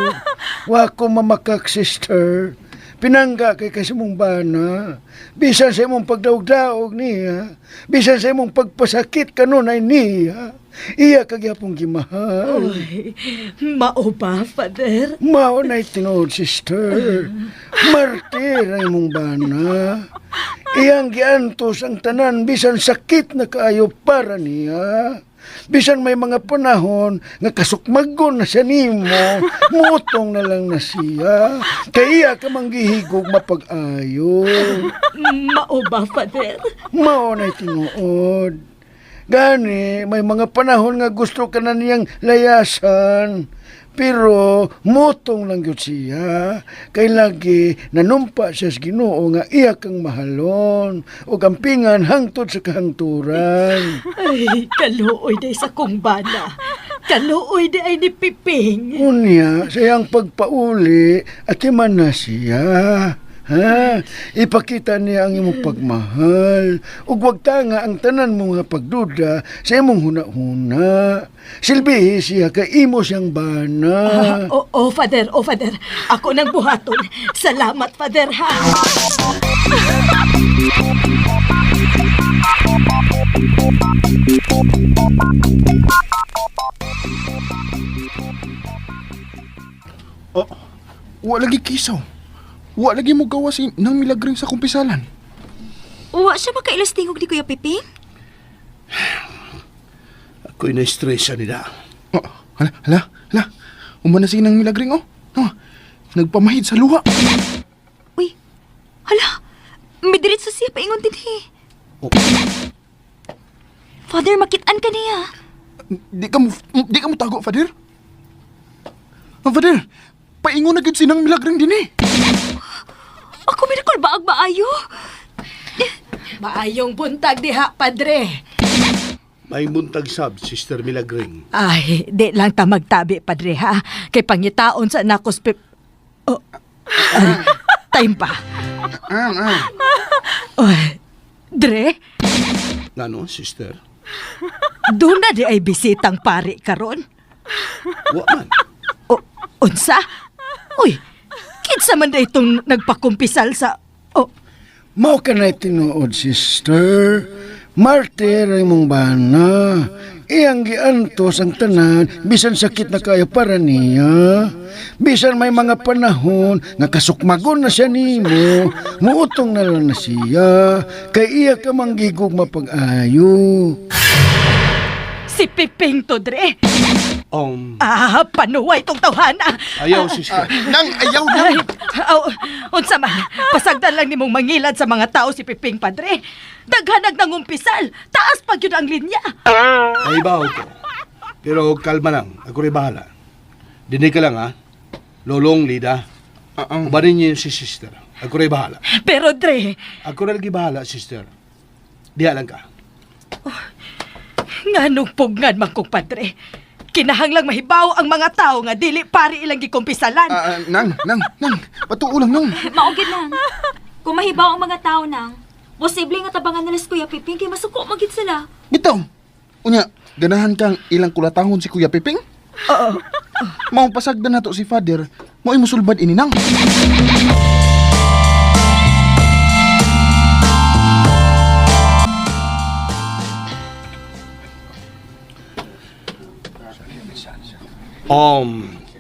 wa ko mamakak, sister. Pinangga kay kasi mong bana. Bisan sa imong pagdaog-daog niya, bisan sa imong pagpasakit kanunay niya, iya kagyapong gimahal.
Uy, mao ba, Father?
Mao na'y tinuod, sister. Martir ang imong bana. Iyang giantos ang tanan bisan sakit na kaayo para niya. Bisan may mga panahon nga kasukmagon na siya nimo, mutong na lang na siya. Kay iya ka manggihigog mapag-ayo.
Mao ba, Father?
Mao na'y tinuod. Gani, may mga panahon nga gusto ka na niyang layasan. Pero mutong lang gyud siya. Kay lagi nanumpa siya sa Ginoo nga iya kang mahalon ug ampingan hangtod sa kahangturan.
Ay, kaluoy day sa kong bana. Kaluoy day ay ni Piping.
Unya, sa iyang pagpauli, atiman na siya. Ha? Ipakita niya ang imong pagmahal. Ug wag tanga ang tanan mo nga pagduda sa imong huna-huna. Silbihi siya kay imo siyang bana.
Ah, oh, oh, Father, oh, Father. Ako nang buhaton. Salamat, Father, ha?
Oh, wa lagi kisaw. Wa lagi mo gawa si nang milagring sa kumpisalan.
Wa siya makailas tingog ni Kuya Piping?
Ako'y na-stress nila.
Oh, hala, hala, hala. Umana si nang milagring oh. Oh, nagpamahid sa luha.
Uy, hala, midiretso siya paingon din eh.
Oh.
Father, makitaan ka niya.
Di ka mo tago, Father. Ah, Father, paingon na gyud si nang milagring din eh.
Ako miracle baag baayo.
Maayong buntag diha, Padre.
May muntag sab, Sister Milagring.
Ay, di lang ta magtabi, Padre, ha? Kay pangitaon sa nakos pip... Oh, ay, time pa. Oy, Dre,
Ngano, sister?
doon na di ay bisitang pari karon.
Wa man.
O, unsa? Uy, kinsa man da itong nagpakumpisal sa... Oh,
Mao ka na'y tinuod, sister. Martir ang imong bana. Iyang giantos ang tanan, bisan sakit na kayo para niya. Bisan may mga panahon nga kasukmagon na siya nimo, muutong na lang na siya. Kay iya ka manggigog mapag-ayo.
si Piping to, Dre. Ah, panuway itong tawhana.
Ayaw, sister.
Nang ayaw nang.
Ay, aw, unsa man, pasagdan lang nimong mangilad sa mga tao si Piping, Padre. Daghanag nangumpisal, taas pa gyud ang linya.
Naibaw ko. Pero kalma lang. Ako rin bahala. Dinig ka lang, ha? Lolong, Lida. Ubanin niyo si sister. Ako rin bahala.
Pero Dre,
Ako rin lagi bahala, sister. Diha lang ka.
nganong pugnan man kong Padre. Kinahanglang mahibaw ang mga tao nga dili pari ilang gikumpisalan.
Ah, ah, nang, nang, nang. Patuo lang nang.
Maugid lang. Kung mahibaw ang mga tao nang, posible nga tabangan nila si Kuya Piping kay masuko magid sila.
Bitaw. Unya, ganahan kang ilang kulatahon si Kuya Piping?
Oo.
Mao pasagdan nato si Father, mo musulbad ini nang.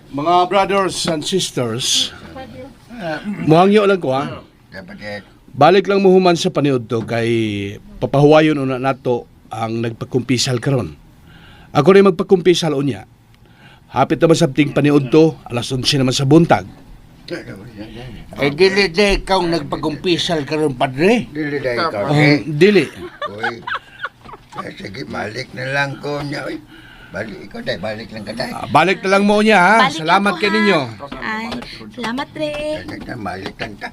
Mga brothers and sisters, muhangyo lang ko, ha? Balik lang mo human sa paniud to kay papahuwayon una nato ang nagpakumpisal karon. Ako rin magpakumpisal unya. Hapit naman sa ting paniud to, alas 11 naman sa buntag.
Eh, dili day ikaw nagpagumpisal karon padre.
Dili day ikaw.
Dili.
Uy. Eh, sige, balik na lang ko niya. Uy. Balik ikaw day, balik lang ka day.
Ah, balik na lang mo unya, ha?
Balik lang
Salamat
ko,
kay
ha?
ninyo.
Ay, salamat Dre.
Balik lang ka.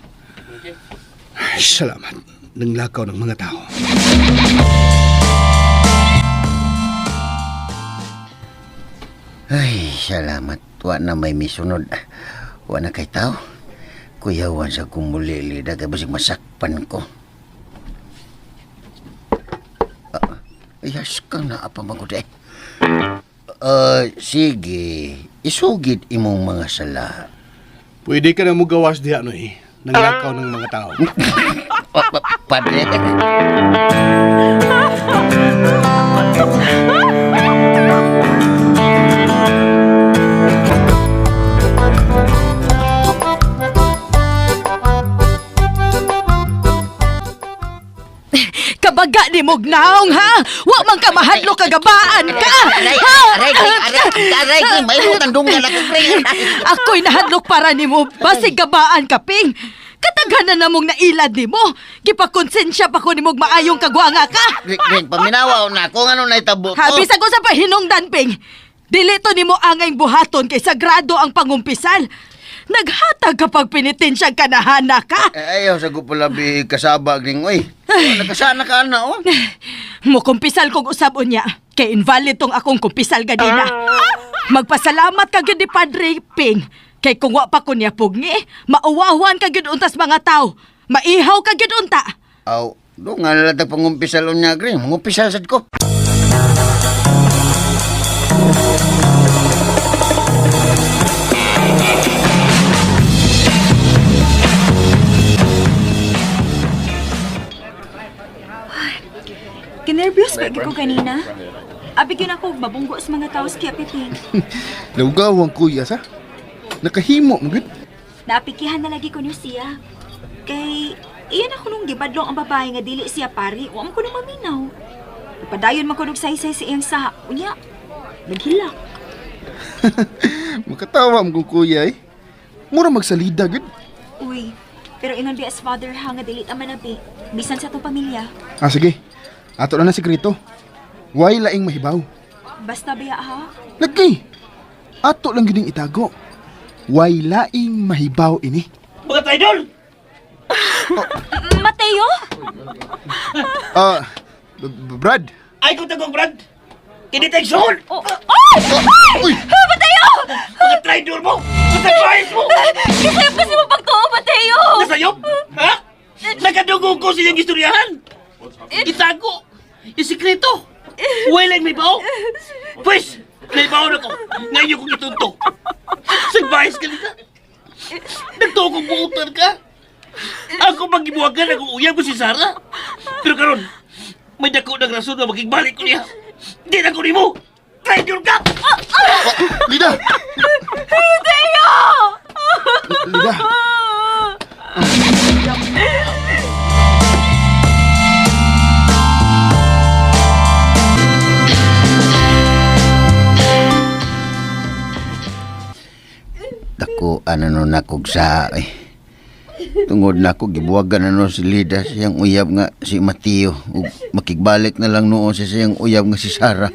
Ay, salamat. Nang lakaw ng mga tao.
Ay, salamat. Wa na may misunod. Wa na kay tao. Kuyawan sa kumulili da kay basig masakpan ko. Ah, Ayas ka na apa magud eh. Sige, isugid imong mga sala.
Pwede ka na mo gawas diha, no eh. Nang lakaw ng mga tao.
Padre.
Kabag
Baga ni mog naong ha. Wa man ka mahadlok kagabaan ka.
Aray,
Ha?
aray, aray, aray, aray, may utang dungan ako, pre.
Ako'y nahadlok para nimo basig gabaan ka Ping. Kataghanan na mong nailad nimo. Gipakonsensya pa ko nimog maayong kagwanga ka.
Ring, ring, paminawa na ako nga nung naitabo to.
Ha, bisag ko sa pahinungdan, Ping. Dili to nimo angay buhaton kay sagrado ang pangumpisal. Naghatag kapag penitensyang kanahana ka.
Eh, ayaw sa gupulabi kasaba, ring, oy. Nakasana ka na, oh.
Mukumpisal kog usab unya. Kay invalid tong akong kumpisal ganina. Magpasalamat ka gyud ni Padre Ping. Kay kung wa pa ko niya pugni, mauwawan ka gyud untas mga tao. Maihaw ka gyud unta.
Aw, doon nga nalatag pangumpisal niya, ring. Mangumpisal sad ko.
Kinervyos ba ko kanina? Abi gyud ako og mabunggo sa mga tao sa Kuya Piping.
Laugaw ang kuya sa. Nakahimo mo gud.
Naapikihan na lagi ko niyo siya. Kay iyan ako nung gibadlong ang babae nga dili siya pari, wa man ko nung maminaw. Padayon man ko nung saysay sa iyang saha. Unya, naghilak.
Makatawa mo kong kuya eh. Mura magsalida gud.
Uy, pero ingon biya as father ha nga dili ta manabi. Bisan sa atong pamilya.
Ah sige. Ato na na sekreto. Way laing mahibaw.
Basta biya ha.
Lagi. Ato lang gid itago. Way laing mahibaw ini.
Mga traidor!
Mateo?
Ah, Brad.
Ay kong tagong Brad! Kiniteksyon!
Oh, ay! Ay!
Uy!
Mateo!
Mga traidor mo! Mga bias mo!
Kisayop kasi mo pagtuo, Mateo!
Nasayop? Ha? Nakadugo ko sa iyong istoryahan! Itago! Isikreto! Walang may bao! Pwes! May bao na ko! Ngayon kong itunto! Sagbayas ka nila! Nagtuo kong buutan ka! Ako magibuwagan akong uyab ko si Sarah! Pero karon, may dako ng rason na makigbalik ko niya! Di na ko nimo! Traidor ka!
Lida!
Mateo!
Lida!
Dako, ano no nakog sa eh. Tungod na ako, gibuwagan na no si Lida siyang uyab nga si Mateo. Ug makigbalik na lang noon sa siyang uyab nga si Sara.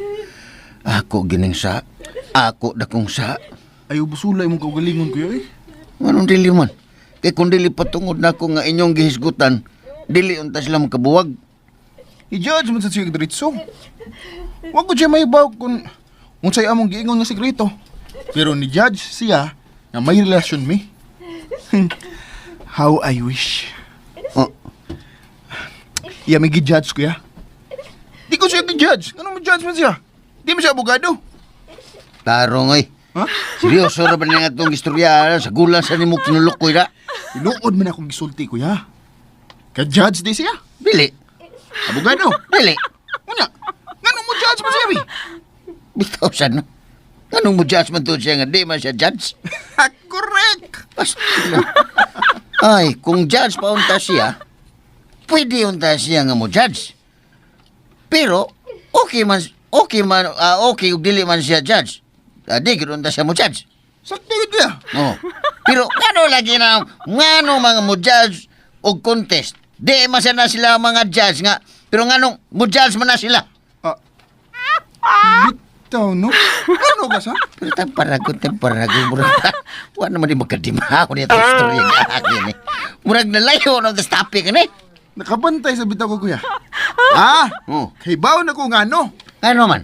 Ako gining sa. Ako dakong sa.
Ayaw busulay mong kaugalingon kuya eh.
Anong dili man? Kay kung dili patungod na ako nga inyong gihisgutan, dili unta sila makabuwag.
I-judge man sa siya diretso. Wa ko siya mahibaw kung unsay among giingon nga sekreto. Pero ni judge siya nga may relasyon mi. How I wish.
Oh,
Iya may gi-judge kuya. Di ko siya gi-judge. Ngano mo judge man siya? Di man siya abogado.
tarong oy.
Ha?
Seryoso ra ba niya nga itong istorya? Sa gulan sa nimo kinulukoy ra?
Tinuod man akong gisulti kuya. Ka-judge di siya.
Dili.
Abogado.
Dili.
Unya, ngano mo judge man siya bi?
Bitaw sa no. Anong mo judge man to siya nga di man siya judge?
Correct.
Basta. Ay, kung judge pa unta siya, pwede unta siya nga mo judge. Pero, okay man, okay man, okay ug dili man siya judge. Di gid unta siya mo judge.
Sakto gid kuya.
Oh. Pero ngano lagi na ngano mga mo judge og contest? Di man sana sila mga judge nga. Pero nganong mo judge man na sila.
Ah. Bitaw no. Ano ka sa?
Pero tang paragon, tang paragon, murag, wa naman di magkadimaho niya itong istorya nga akin eh. Murag nalayo na the topic eh.
Nakabantay sa bitaw ko kuya. Ah,
Oh.
kay baon ako nga ano.
Ano man?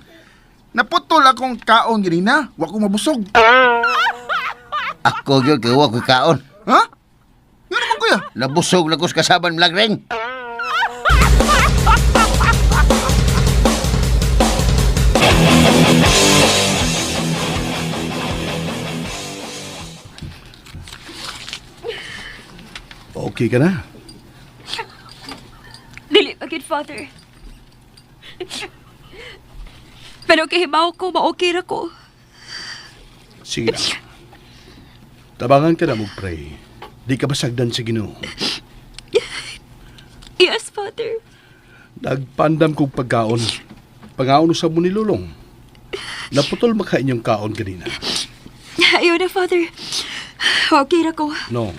Naputol akong kaon ganina, wa ko mabusog.
Ako gyud kay wa ko'y kaon.
Ha? Ngano man kuya?
Nabusog na ko sa kasaban milagring.
Okay ka na?
Dili pa gyud, Father. Pero kahibaw ko, ma-okay ra ko.
Sige na. Tabangan ka na mo-pray. Di ka basagdan sa Ginoo.
Yes, Father.
Nagpandam kog pagkaon. Pangaon sa mo ni Lulong. Naputol maka inyong kaon kanina.
Ayaw na, Father. Okay ra ko.
No.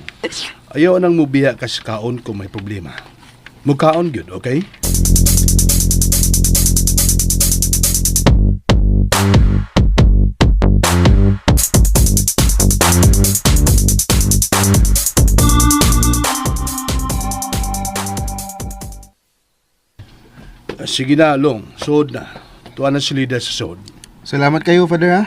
Ayaw nang mubiya ka sa kaon kung may problema. Mukaon gyud, okay? Sige na, Long. Suod na. Tuwa na si Lida sa suod.
Salamat kayo, Father, ha?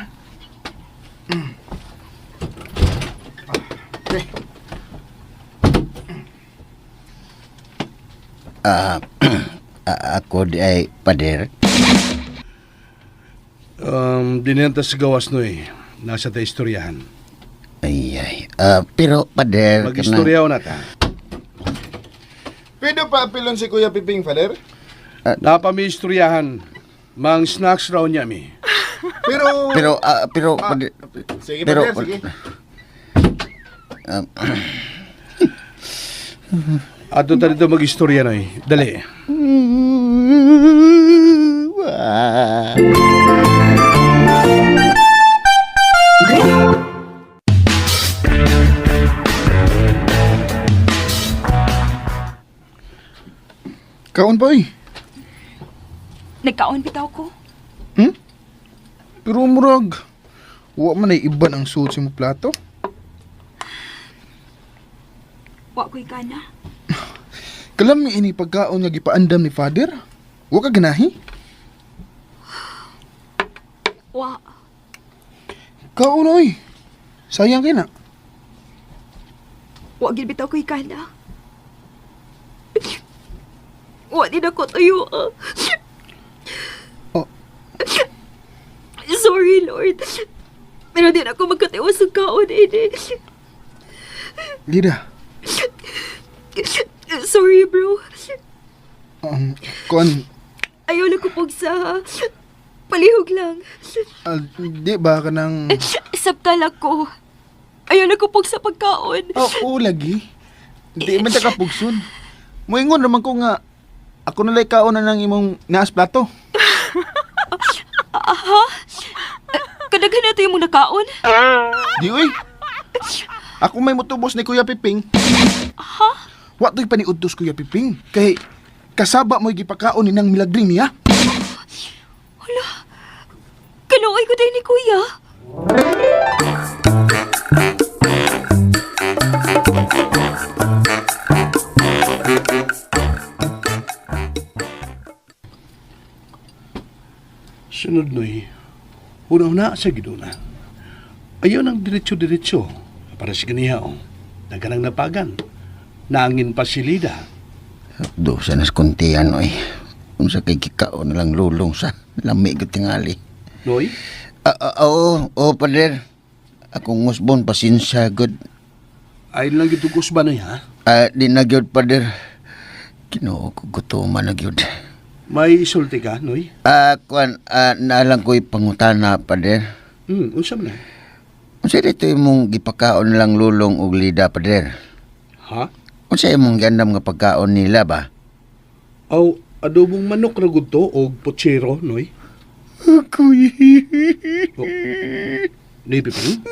Ah, ako di ay pader.
Dinenta sa gawas no eh. Nasa ta istoryahan.
Ay, ay. Pero pader,
Mag-istorya na ta.
Pwede pa apilon si Kuya Piping, Father?
Napami istoryahan. Mang snacks raw niya mi.
Pero...
Pero, pero, pader,
Sige,
pero,
Father, sige.
Ato ta dito mag-istorya na eh. Dali.
Wah.
Kaon pa, oy.
Nagkaon bitaw ko.
Hmm? Pero murag, wa man ay iban ang suot sa imong plato.
Wa ko'y gana.
Kalami ini pagkaon nga gipaandam ni Father. Wa ka ganahi?
Wa.
Kaon oy. Sayang kay na.
Wa gid bitaw ko'y gana. Wa din ako tuyo. Ah.
Oh.
Sorry, Lord. Pero din ako magkatiwas ng kaon ini.
Lida.
Sorry, bro.
Kuan,
Ayaw lang ko pugsa. Palihog lang.
Di ba ka nang...
Sabtal ako. Ayaw lang ko pugsa pagkaon.
Oo, lagi. Di man ta kapugsun. Moingon naman ko nga, ako nalay kaon na ng imong naas plato.
Aha? Kadaghan na ito yung mong nakaon?
Di uy. Ako may mutubos ni Kuya Piping.
Ha?
Wa to'y paniudtos Kuya Piping. Kay kasaba mo'y gipakaon ni nang milagring niya.
Hala. Kaluoy ko din ni Kuya.
Sunod noy. Una-una sa giduna. Ayaw ng diretso-diretso. Para sa ganiya oh. Daganang napagan. Naangin pa si Lida.
Do sa nas kuntian oy. Unsa kay gikaon na lang lulong sa lami gud tingali.
Noy?
Oo, oo, pader. Akong usbon pasensya gud.
Ay lang gitong usba noy ha?
Di na gyud pader. Ginoo ko gutuman na gyud.
May isulti ka, Noy?
Kuan, naalang ko'y pangutana, pader.
Unsa man na?
Unsa dito imong gipakaon lang lulong og lida, pader?
Ha?
Unsa imong giandam nga pagkaon nila ba?
Aw, adobong manok ra gud to og pochero, Noy.
Kuy.
Oh. Noy Piping?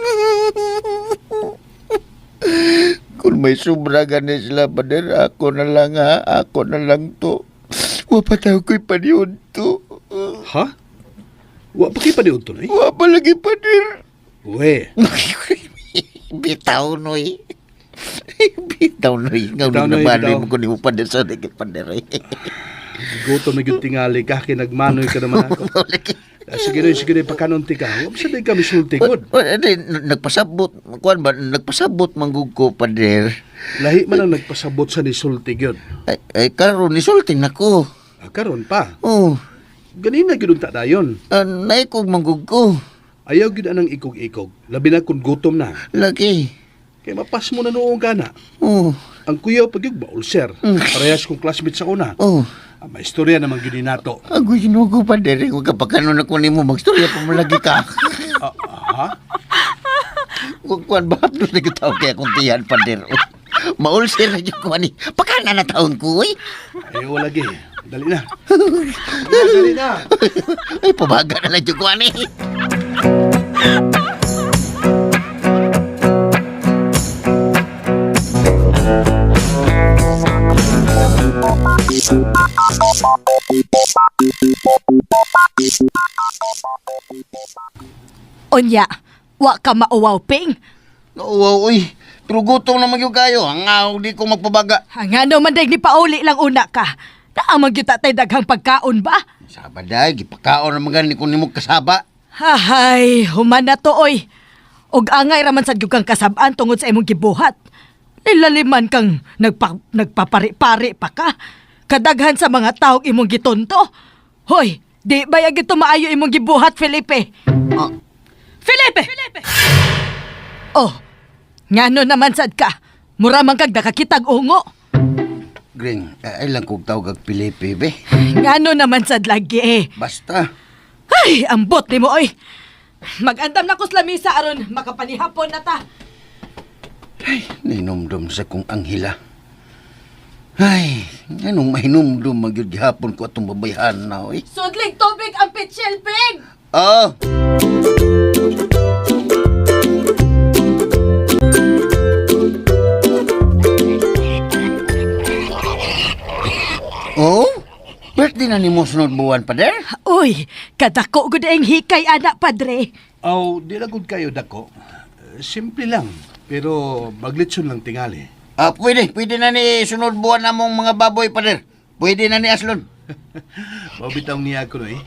Kung may sobra gani sila, pader, ako na lang ha, ako na lang to. Wa pa tayo ko'y paniod to.
Ha? Wa pa kay paniud to, Noy?
Wa pa lagi, pader.
We.
Bitaw, Noy. Bitaw, Noy. Nga
Bitaw,
nung
Noy,
nabaloy
bitaw.
mo ko ni mo, pader, sa naging pader. Eh.
Gutom na gyud tingali ka kay nagmanoy ka naman ako. Sige Noy, sige Noy, pakanunti ka. Wa sa day kami sulti gud.
Di, nagpasabot. Kuan ba, nagpasabot manggug ko, pader.
Lahi man ang nagpasabot sa nisulti gyud.
Ay, karon nisulti na ko.
Karon pa.
Oh,
Ganina gyud unta dayon.
Naikog manggug ko.
Ayaw gyud anang ikog-ikog. Labi na kung gutom na.
Lagi.
Kay mapas mo na noong gana.
Oh.
Ang kuyaw pag yung ulcer. Parehas kong classmate sa una.
Oh.
Ang may istorya naman gyud nato.
Agoy, sinugo pa, Derek. Huwag ka pagkanon ako nimo. Magstorya pa mo lagi ka.
Ha?
Kung kuan ba, doon nagkataon kaya akong tiyan pa, Derek. Maulsir na dyan ko, ani. Pagkana na taon ko, uy.
Ayaw lagi. Dali na. Dali na.
Ay, pabaga na lang jud ko ani.
Unya, wa ka mauwaw, Ping.
Nauwaw, uy. Pero gutom na magyud kayo. Ang di ko magpabaga.
Ang ano man ni pauli lang una ka. Naamang gyud tay daghang pagkaon ba?
Saba day, gipakaon na mga ni ko nimo kasaba.
Hahay, human na to oy. Og angay raman sad gyud kang kasab-an tungod sa imong gibuhat. Nilaliman kang nagpapari-pari pa ka. Kadaghan sa mga taog imong gitonto. Hoy, di ba yagi maayo imong gibuhat, Felipe?
Ah.
Felipe!
Oh, ngano naman sad ka? Mura man kag nakakitag ungo.
Green, ay lang kog tawag ag Felipe, be.
Ngano naman sad lagi eh.
Basta.
Ay, ambot nimo oy. Magandam na ko sa lamisa aron makapanihapon na ta.
Ninumdum sa kong anghila. Ay, anong mahinumdum magyud gihapon ko atong babayhan na, oy.
Sudling tubig ang pitchel, Ping!
Oh! Oh? Birthday na ni mo sunod buwan, pader?
Uy, kadako gud ang hikay anak padre.
Aw, di lang gud kayo dako. Simple lang, pero maglitson lang tingali.
Ah, pwede. Pwede na ni sunod buwan namong mga baboy, pader. Pwede na ni Aslon.
Mabitaw niya ako no eh.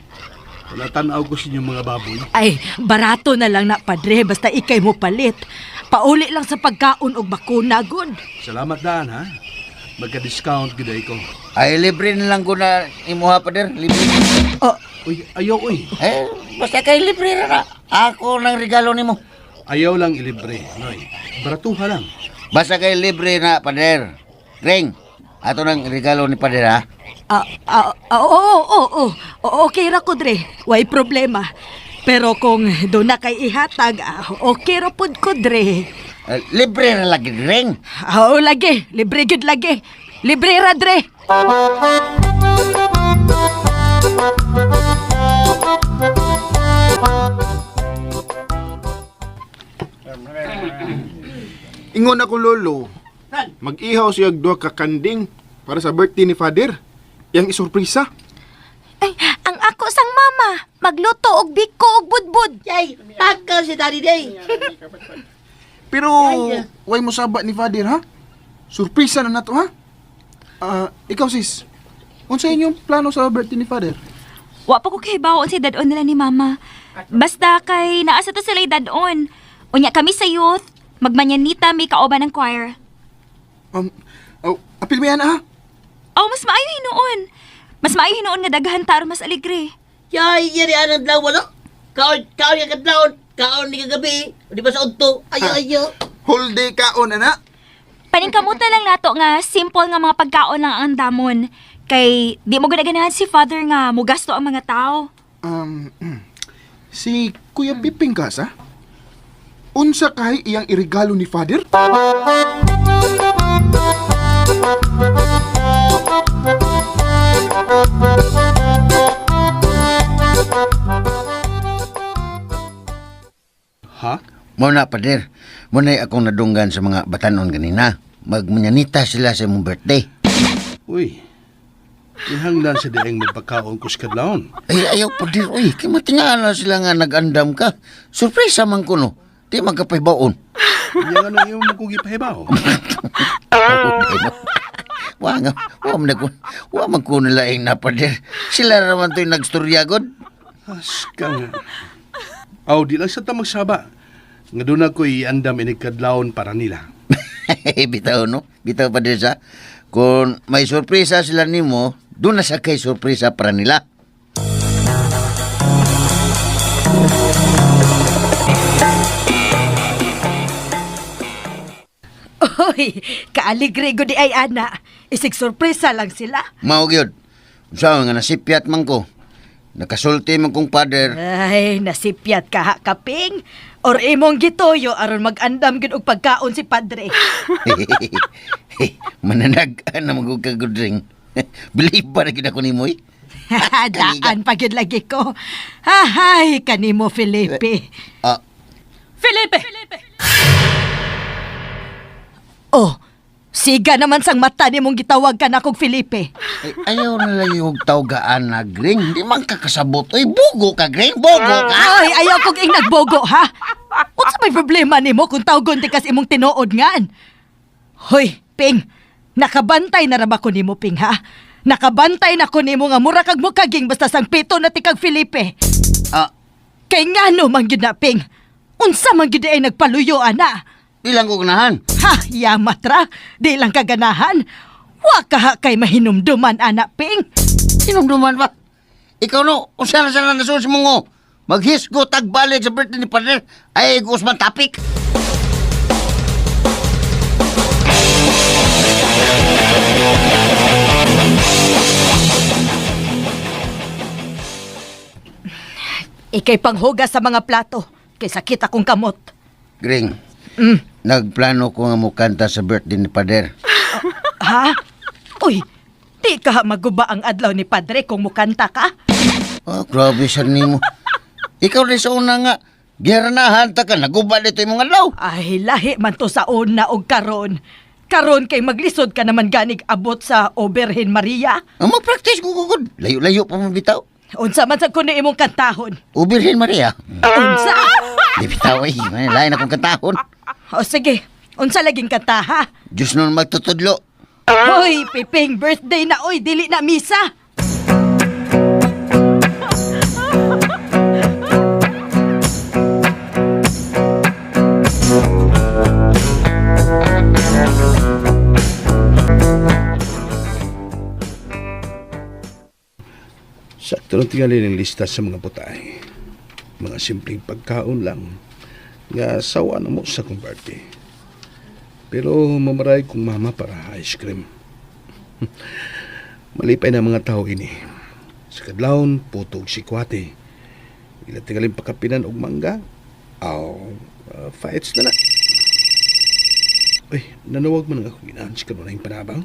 Wala tanaw ko sa inyong mga baboy.
Ay, barato na lang na padre basta ikay mo palit. Pauli lang sa pagkaon og bakuna gud.
Salamat daan ha. Magka-discount gud ay ko.
Ay, libre na lang ko na imuha, pader. Libre.
Oh,
Uy, ayaw uy.
Eh, basta kay libre ra na. Ako nang regalo nimo.
Ayaw lang ilibre, noy. Baratuha lang.
Basta kay libre na, pader. Ring, ato nang regalo ni pader, ha?
Oo, oo, oo. Okay ra ko dre. Way problema. Pero kung doon na kay ihatag, okay ra pud ko dre.
Eh, libre ra lagi, Ring.
Oo lagi, libre gud lagi. Libre ra dre.
Ingon ako lolo. Mag-ihaw siya og duha ka kanding para sa birthday ni Father. Yang isurpresa.
Ay, ang ako sang mama, magluto og biko og budbud.
Yay! Takaw si Daddy Day!
Pero way mo saba ni Father ha? Surpresa na nato ha? Ah, ikaw sis. Unsa inyong plano sa birthday ni Father?
Wa pa ko kahibaw unsay dad-on nila ni mama. Basta kay naa sa to sila dad-on. Unya kami sa youth, magmanyanita may kauban ng choir.
Oh, apil mo yan ha?
Oh, mas maayo hinuon. Mas maayo hinuon nga daghan ta aron mas alegre.
Yay! Yari anang dlaw no? Kaon, kaon yung kadlawon! Kaon ni kagabi! Di ba sa udto? Ayo, ayo!
Whole day kaon ana.
Paningkamutan lang nato nga simple nga mga pagkaon lang ang andamon. Kay di mo ganahan si father nga mugasto ang mga tao.
Si Kuya Piping kasa? Unsa kay iyang irigalo ni Father?
Ha?
Mo na, pader. Mo na akong nadunggan sa mga batanon ganina. Magmanyanita sila sa imong birthday.
Uy. Kinahanglan sa dieng magpakaon ko sa kadlawon.
Ay, ayaw, pader. Uy, kay matingaan na sila nga nag-andam ka. Surpresa man ko, no. Di magkapahibaon.
Yang ano yung mong gipahibaw?
Wa nga, wa man ko, wa man ko nila ang napader. Sila raman to'y nagstorya god.
Aska nga. Aw, di lang sa ta magsaba. Nga doon ako iandam inig kadlawon para nila.
Bitaw no, bitaw pader sa. Kung may sorpresa sila nimo, doon na sa kay sorpresa para nila.
Uy, kaaligre gud di ay ana. Isig sorpresa lang sila.
Mao gyud. Unsa nga nasipyat man ko. Nakasulti man kong father.
Ay, nasipyat ka ha, kaping. Or imong gituyo aron mag-andam gid og pagkaon si padre.
Mananag na magug ka good ring. Believe ba na gyud ako nimo eh?
Daan pa gyud lagi ko. Ahay, kanimo Felipe.
Ah,
Felipe!
Oh, siga naman sang mata nimong gitawag ka na kog Felipe.
Ay, ayaw na lang yung tawgaan na, Gring. Di man kakasabot. Uy, bugo ka, Gring. Bugo ka.
Ay, ayaw kog ing nagbogo, ha? Unsa may problema nimo kung tawgon ti kas imong tinuod ngan? Hoy, Ping. Nakabantay na ra ba ko nimo, Ping, ha? Nakabantay na ko nimo nga mura kag mukaging basta sang pito na ti kag Felipe.
Ah,
Kay ngano man gyud na, Ping? Unsa man gyud ay nagpaluyo ana?
bilang ko ganahan.
Ha, yamat ra. Di lang kaganahan. Wa ka ha kay mahinumduman, ana, Ping.
Sinumduman ba? Ikaw no, unsa na sana nasuos mo ngo? Maghisgo tagbalik sa birthday ni partner. Ay, gusman topic.
Ikay panghugas sa mga plato. Kay sakit akong kamot.
Gring, nagplano ko nga mukanta sa birthday ni Pader.
Ha? Uy, di ka ha maguba ang adlaw ni Padre kung mukanta ka.
Oh, grabe sa nimo. Ikaw rin sa una nga, gihiranahan ta ka, naguba dito yung mga adlaw.
Ay, lahi man to sa una og karon. Karon kay maglisod ka naman ganig abot sa Oberhin Maria.
Ang mag-practice ko gugod. Layo-layo pa mo bitaw.
Unsa man sa kuno imong kantahon?
Ubirhin Maria.
Unsa?
Di bitaw ay, may lain akong kantahon.
O sige, unsa laging kanta ha?
Diyos nun magtutudlo.
Hoy, Piping, birthday na oy, dili na misa.
Sakto lang tingali ng lista sa mga putay. Mga simpleng pagkaon lang nga sawa na mo sa kong birthday. Pero mamaray kong mama para ice cream. Malipay na mga tao ini. Sa kadlawon, puto og sikwate. Ila tingaling pakapinan og mangga. Aw, fights na na. Uy, nanawag man ang akong inahan si kanunay panabang.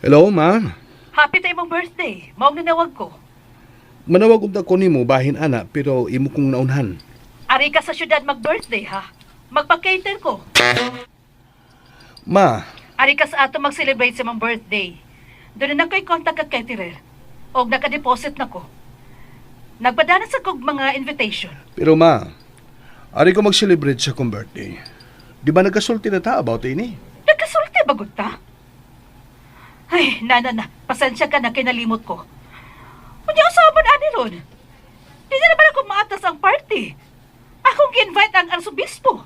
Hello, ma.
Happy tayo mong birthday. Maong nanawag ko.
Manawag unta ko nimo bahin ana pero imo kong naunhan.
Ari ka sa syudad mag-birthday, ha? Magpa-cater ko.
Ma,
Ari ka sa ato mag-celebrate sa mong birthday. Doon na ko'y contact kag caterer. Og naka-deposit na ko. Nagpadana sa kog mga invitation.
pero ma, ari ko mag-celebrate sa kong birthday. Di ba nagkasulti na ta about ini?
Nagkasulti bagod ta? Ay, nana na. Pasensya ka na kinalimot ko. Unya usapan ani ron. Di na naman ako maatas ang party. Akong gi-invite ang arsobispo.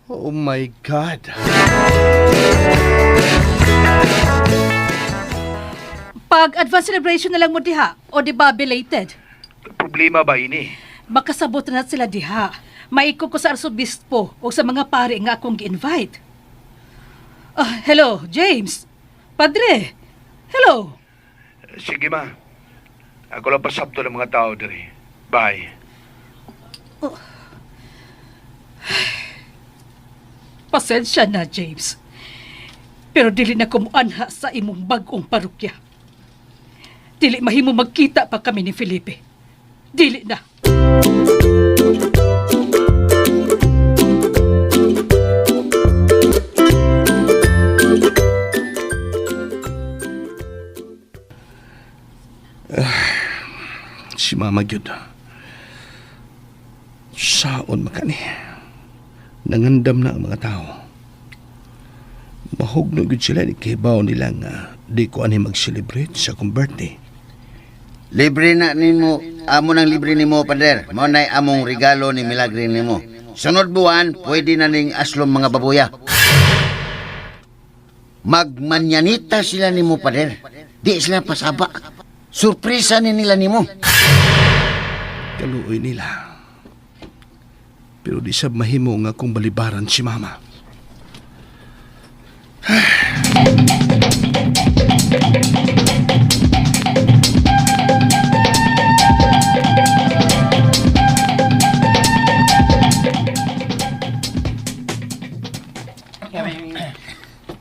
Oh my God.
Pag advance celebration na lang mo diha, o di ba belated?
Problema ba ini?
Makasabot na sila diha. Maiko ko sa arsobispo o sa mga pare nga akong gi-invite. Ah, hello, James. Padre. Hello.
Sige ma. Ako lang pasabto ng mga tao diri. Bye.
Pasensya na, James. Pero dili na kumuanha sa imong bag-ong parokya. Dili mahimo magkita pa kami ni Felipe. Dili na.
Si Mama gyud. Saon makani. Nangandam na ang mga tao. Mahugno gyud sila ni kibaw nila nga di ko ani mag-celebrate sa akong birthday.
Libre na nimo, amo nang libre nimo, Pader. Mao na'y among regalo ni Milagre nimo. Sunod buwan, pwede na ning aslom mga babuya. Magmanyanita sila nimo, Pader. Di sila pasaba. Surpresa ni nila nimo.
Kaluoy nila. Pero di sab mahimo nga akong balibaran si Mama.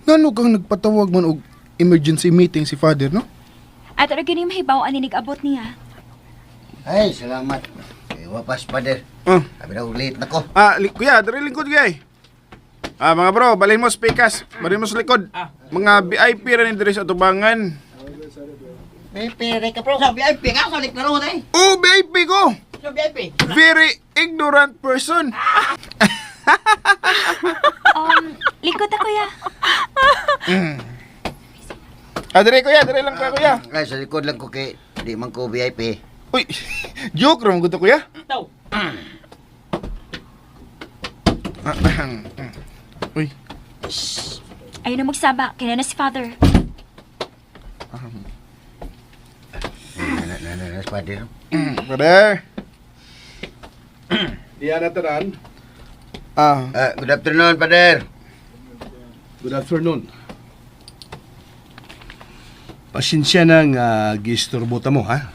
Ngano kang nagpatawag man og emergency meeting si Father, no?
Ato ra gyud mahibaw ani nigabot niya.
Ay, salamat. Eh, wapas, Father.
Ah.
Sabi na, late na ko.
Ah, kuya, diri lingkod kuya. Eh. Ah, mga bro, balhin mo speakers, balhin mo sa likod. Mga VIP ra ni diri sa atubangan.
VIP ka bro. Sa VIP ka, sa likod eh.
Oh, VIP ko.
Sa VIP.
Very ignorant person.
Likod na kuya.
Ah, diri kuya, diri lang ka kuya.
Ay, sa likod lang ko kay di man ko VIP.
Uy, joke ra man gud to, kuya.
Taw.
Uy,
Ayaw na magsaba, kaya na si Father.
Na, na, na, Father.
Father.
Diyan na tanan.
Ah,
Ah, good afternoon, Father.
Good afternoon. Pasensya na nga gisturbo ta mo, ha?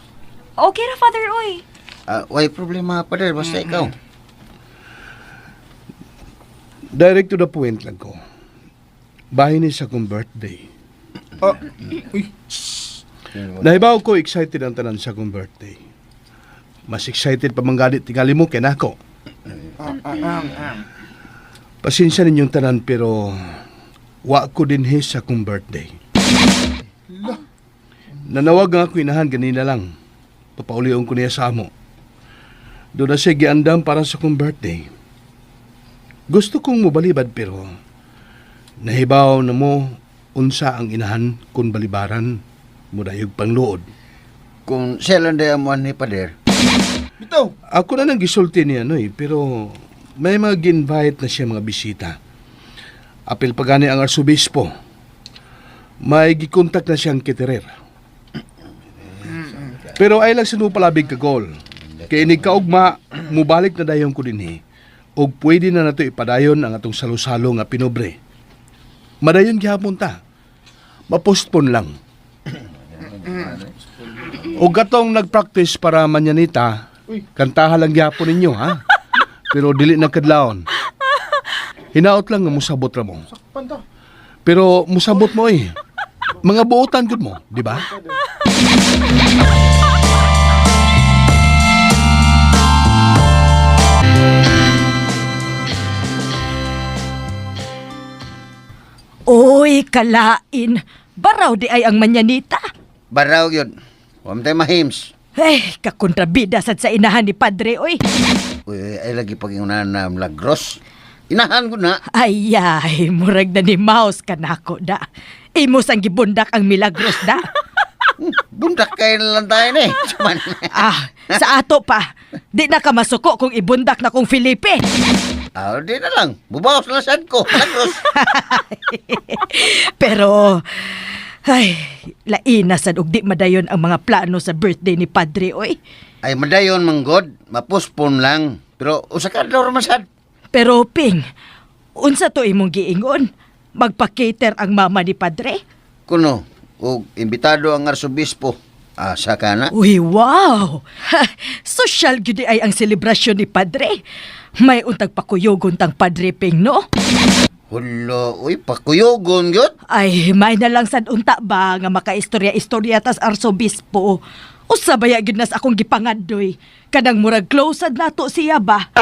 Okay ra, Father, uy.
Ah, way problema, Father. Basta ikaw.
Direct to the point lang ko. Bahin ni sa akong birthday.
ah, uy,
Nahibaw ko excited ang tanan sa akong birthday. Mas excited pa manggalit tingali mo kay nako. Pasensya ninyong tanan pero wa ko dinhi sa akong birthday. Nanawag nga ako inahan ganina lang. Papaulion ko niya sa amo. Doon na siya giandam para sa akong birthday. Gusto kong mobalibad pero nahibaw na mo unsa ang inahan kung balibaran mudayog pangluod.
Kung siya lang day amuan ni Father.
bitaw.
Ako na nang gisulti niya no eh, pero may mga gi-invite na siya mga bisita. Apil pa gani ang arsobispo. May gikontak na siyang kiterer. Pero ay lang sinupalabig ka gol. Kay inig kaugma, mubalik na dayon ko dinhi. Og pwede na nato ipadayon ang atong salo-salo nga pinobre. Madayon gihapon ta. Mapostpone lang. O gatong nagpractice para manyanita, kantaha lang gihapon ninyo ha. Pero dili na kadlawon. Hinaot lang nga musabot ra mo.
Panta.
Pero musabot mo eh. Mga buotan gud mo, di ba?
Uy, kalain. Baraw di ay ang manyanita.
Baraw yun. Huwag tayo mahims.
Eh, kakontrabida sad sa inahan ni Padre, oy.
Uy, uy, ay lagi pag na na lagros. Inahan ko na.
Ay, ay, murag na ni Mouse kanako da. Imo sang gibundak ang milagros da.
Bundak kayo na lang tayo na eh. Saman.
Ah, sa ato pa. Di na ka masuko kung ibundak na kong Felipe.
Ah, di na lang. Bubawas na sad ko. Lagros.
Pero, ay, laina sad og di madayon ang mga plano sa birthday ni Padre, oy.
Ay, madayon manggod. Mapuspon lang. Pero usa ka daw raman sad.
Pero, Ping, unsa to imong giingon? Magpa-cater ang mama ni Padre?
Kuno, og imbitado ang arsobispo. Asa ka na?
Uy, wow! Ha, social gyud ay ang selebrasyon ni Padre. May untag pakuyogon tang Padre Ping, no?
Hulo, uy, pakuyogon yun.
Ay, may na lang sad unta ba nga makaistorya-istorya tas arsobispo. Usa baya gyud nas akong gipangandoy. Kanang murag close sad nato siya ba?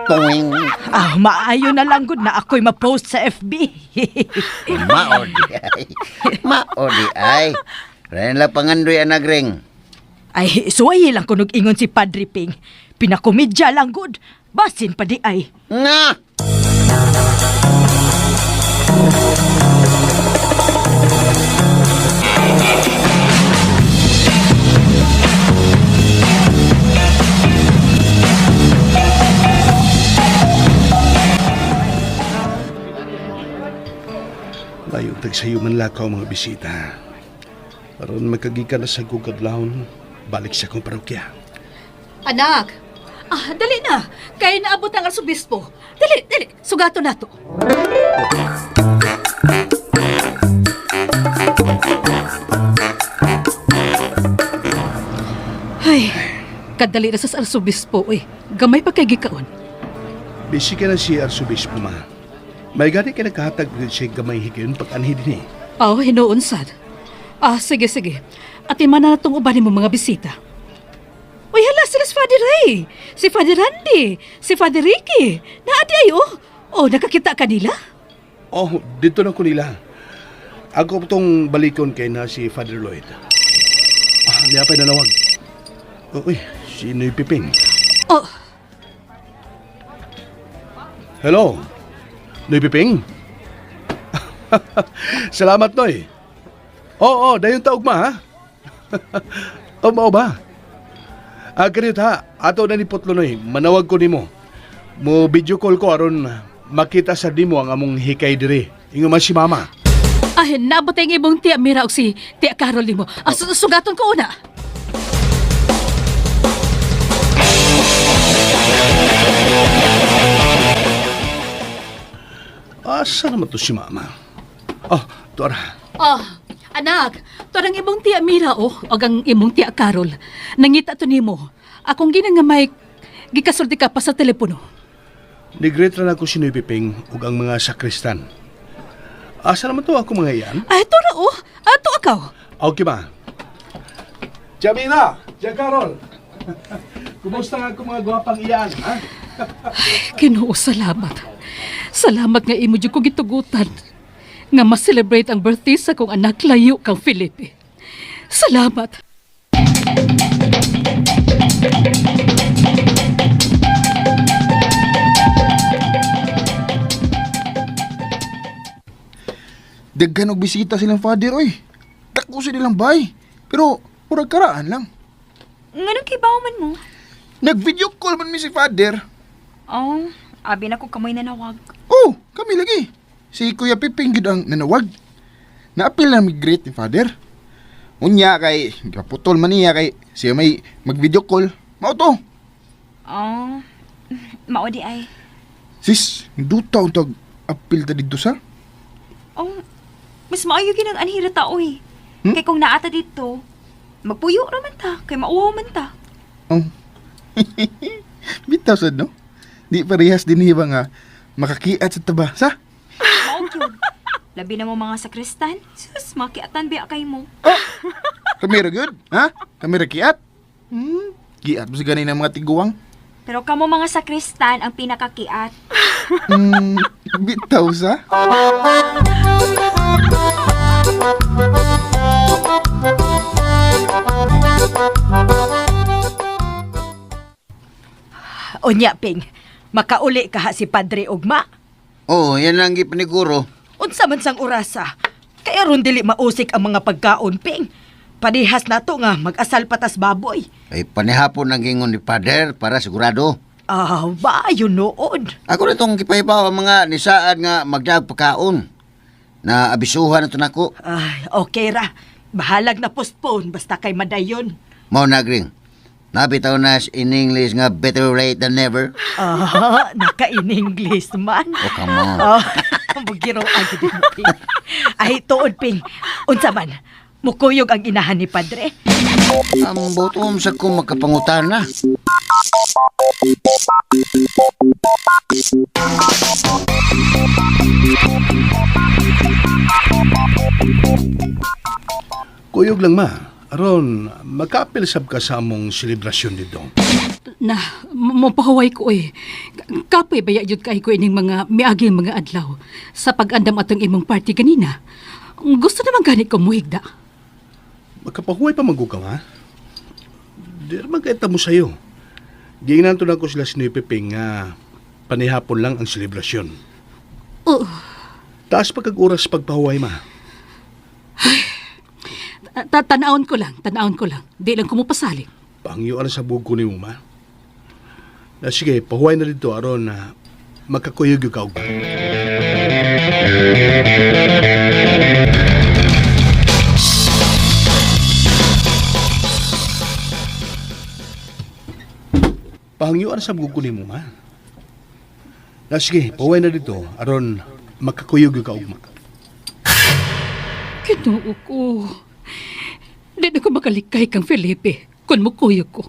Toing.
Ah, maayo na lang gud na ako'y ma-post sa FB.
Mao di ay. Mao di ay. Rayan lang pangandoy anagring.
Ay, suwayi lang kunog ingon si Padre Ping. Pinakomedya lang gud. Basin pa di ay.
Nga!
Layo tag sayo man lakaw mga bisita. Aron magkagikan na sa gugad-laon, balik sa akong parokya.
Anak! Ah, dali na. Kaya naabot ang arsobispo. Dali, dali. Sugato na to. Ay, kadali na sa arsobispo, uy. Gamay pa kay gikaon.
Busy ka na si Arsobispo ma. May gani kay nagkahatag gud siya gamay higayon pag-anhi dinhi.
Aw, hinuon sad. Ah, sige, sige. Atiman na natong uban nimo mga bisita. Uy, hala, sila si Father Ray, si Father Randy, si Father Ricky. Naadi ay, oh. Oh, nakakita kanila?
Oh, dito na ko nila. Ako tong balikon kay na si Father Lloyd. Ah, niya pa'y nanawag. Uy, si Noy Piping.
Oh.
Hello, Noy Piping? Salamat, Noy. Oo, oh, dayon taog ma, ha? O, mao ba? Ah, ganito ha. Ato na ni Putlo, Noy. Manawag ko nimo. Mo video call ko aron makita sa dimo ang among hikay diri. Ingon man si Mama.
Ay, naabot ang imong tiya Mira og si tiya Carol nimo. Ah, sugaton ko una.
Asa naman to si Mama? Oh, tuara.
Ah, anak, to ang imong tiya Mira oh, og ang imong tiya Carol. Nangita to nimo. Akong ginangamay gikasulti ka pa sa telepono.
Nigret ra na ko si Noy Piping ug ang mga sakristan. Asa naman to ako mga iyan?
Ay, to ra oh. Ato akaw.
Okay ba? Jamina! Tia Carol! Kumusta nga ako mga gwapang iyan, ha?
Ginoo, salamat. Salamat nga imo jud ko gitugutan nga ma-celebrate ang birthday sa kong anak layo kang Felipe. Salamat.
Daghan og bisita silang father oy. Dako sa nilang bay. Pero murag karaan lang.
Nganong kibaw man mo?
Nag-video call man mi si father.
Oh, abi na ko kamoy nanawag.
Oh, kami lagi. Si Kuya Piping gid ang nanawag. Naapil na mi greet ni father. Unya kay giputol man niya kay siya may mag-video call. Mao to.
Oh, mao di ay.
Sis, duta untag apil ta didto sa.
Oh, mas maayo ginang anhira ta oy. Kay kung naata dito, magpuyo ra man ta, kay mauwaw man ta.
Oh. Bitaw sad no. Di parehas din ba nga makakiat sa taba sa?
Mao gyud. Labi na mo mga sakristan. Sus, makiatan biya kay mo.
Kami ra gyud, ha? Kami ra kiat. Giat mo sa ganin ang mga tiguang.
Pero kamo mga sakristan ang pinakakiat.
Bitaw sa.
Unya, Ping, makauli ka ha si Padre Ugma.
Oh, yan lang gipaniguro.
Unsa man sang orasa. Kaya ron dili mausik ang mga pagkaon, Ping. Parehas na to nga mag-asal patas baboy.
Ay, panihapon ang gingon ni Father para sigurado.
Ah, ba, yun noon.
Ako na itong gipahibaw ang mga nisaad nga magdag pagkaon. Na abisuhan na to nako.
Ay, okay ra. Bahalag na postpone basta kay madayon.
Mao na gring. Nabitaw na in English nga better late than never.
Ah, naka-in English man.
Oh, come on.
Oh, bugiro ang gid mo, Ping. Ay, tuod, Ping. Unsa man, mukuyog ang inahan ni Padre.
Ang butom sa kong makapangutana.
Kuyog lang ma. Aron, makaapil sab ka sa among selebrasyon dito.
Na, mapahuway ko eh. Kapoy baya jud kay ko ining mga miaging mga adlaw sa pag-andam atong imong party ganina. Gusto naman gani ko muhigda.
Makapahuway pa magugaw, ha? Di naman kaita mo sa'yo. Giingnan to na ko sila si Noy Piping nga panihapon lang ang selebrasyon.
Oh,
Taas pa kag oras pagpahuway, ma.
tanawon ko lang, tanawon ko lang. Di lang ko mopasali.
Pangyuan sa bugo ni mo, ma. Na, sige, pahuway na dito aron na makakuyog yung kaugma. Pahangyuan sa bugo ni mo, ma. Na, sige, pahuway na dito aron makakuyog yung kaugma.
Kinuo ko. Di na ko makalikay kang Felipe kung mukuyog ko.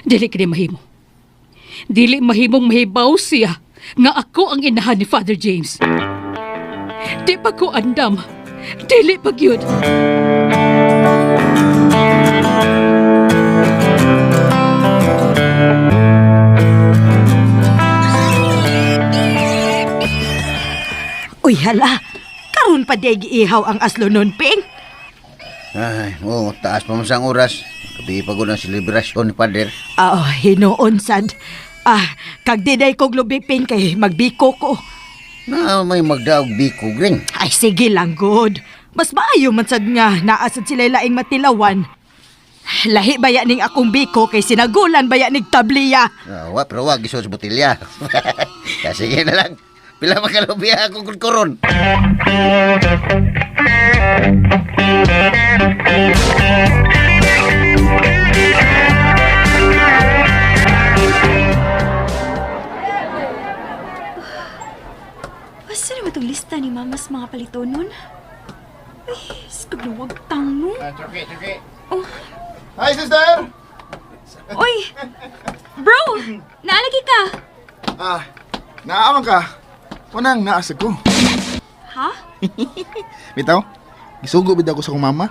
Dili kini mahimo. Dili mahimong mahibaw siya Nga ako ang inahan ni Father James. Di pa ko andam. Dili pa gyud.
Uy, hala. Karon pa di giihaw ang aslo nun, Ping.
Ay, oh, taas pa man sa oras. Gabi pa ko ng selebrasyon ni Father.
Ah, oh, hinuon sad. Ah, kag diday kog lubi, Ping, kay magbiko ko.
Na may magdaog biko, Gring.
Ay, sige lang, good. Mas maayo man sad nga, naa sad sila laing matilawan. Lahi baya ning akong biko kay sinagulan baya ning tabliya.
Ah, wa, pero wag iso sa botilya. Ya, sige na lang. Pila makalubiya ako kung koron.
Basta naman itong lista ni Mama's mga palitonon. Ay, skagluwag tang no. Oh.
Hi, sister!
Uy! Bro! Naalagi ka!
Ah, naaman ka. Unang naasag ko.
Ha?
Bitaw, gisugo bitaw ko sa kong mama.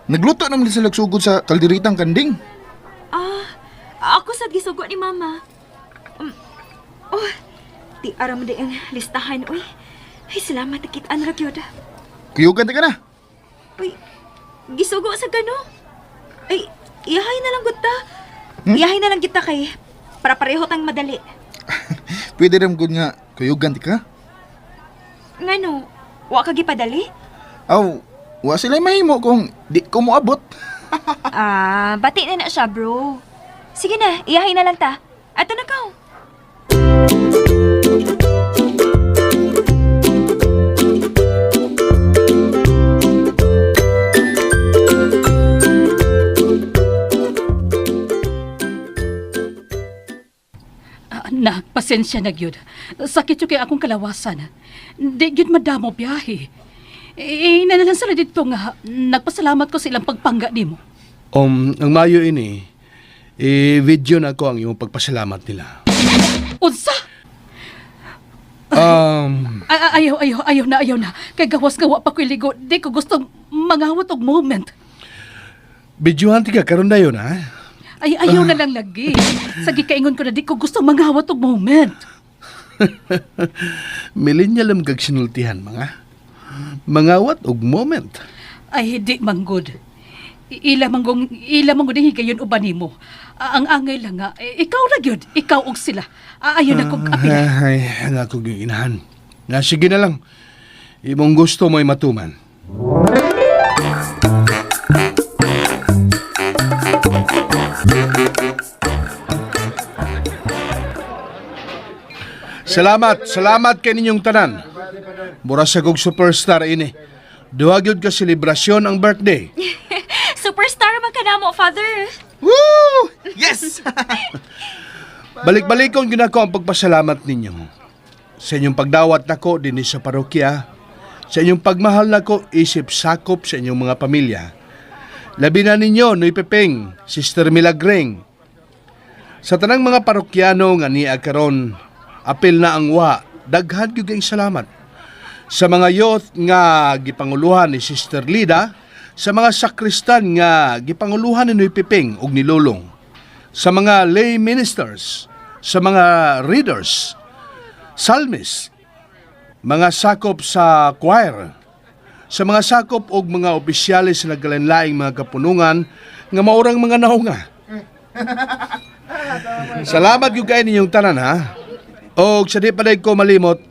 Nagluto naman sila sugod sa kalderitang kanding.
Ah, ako sa gisugo ni Mama. Oh, di aram di ang listahan, uy. Ay, salamat nakitaan ra gyud.
Kuyugan ta ka na.
Uy, gisugo sa gano. Ay, iyahay na lang gud ta. Iyahay na lang kita kay para pareho tang madali.
Pwede rin gud nga kuyugan ti ka.
Ngano, wa ka gipadali?
Aw, wa sila mahimo kung di ko moabot.
Ah, bati na na siya, bro. Sige na, iyahay na lang ta. Ato na ka.
Ah, Anak, pasensya na gyud. Sakit yung kay akong kalawasan. Di gyud madamo biyahe. Eh, na lang sila dito nga nagpasalamat ko sa ilang pagpangga nimo.
Ang mayo ini, i-video na ko ang iyong pagpasalamat nila.
Unsa? Ay, ay, ayaw, ayaw, ayaw na, ayaw na. Kay gawas nga wa pa ko'y ligo. Di ko gustong mangawat og moment.
Videohan ti ka karon na yun, ha?
Ay, ayaw na lang lagi. Sa gikaingon ko na di ko gustong mangawat og moment.
Millennial ang kag sinultihan, mga. Mangawat og moment.
Ay, di manggod. Ila manggong, ila manggod ang higayon uban nimo. Ah, ang angay lang nga, eh, ikaw ra gyud, ikaw og sila. Ah, ayaw na kong apila.
Ay, ang akong inahan. Na, sige na lang. Imong gusto mo'y matuman. Salamat, salamat kay ninyong tanan. Mura sa kog superstar ini. Duha gyud ka selebrasyon ang birthday.
Superstar man ka namo, Father.
Woo! Yes!
Balik-balikon gyud ako ang pagpasalamat ninyo. Sa inyong pagdawat nako dinhi sa parokya, sa inyong pagmahal nako isip sakop sa inyong mga pamilya. Labi na ninyo, Noy Pepeng, Sister Milagreng. Sa tanang mga parokyano nga niya karon, apil na ang wa, daghan gyud kayong salamat. Sa mga youth nga gipanguluhan ni Sister Lida, sa mga sakristan nga gipanguluhan ni Noy Pepeng ug ni Lolong, sa mga lay ministers, sa mga readers, psalmists, mga sakop sa choir, sa mga sakop og mga opisyales sa nagkalanlaing mga kapunungan nga maurang mga naunga. Salamat gyud kay ninyong tanan ha. Og sa di pa ko malimot,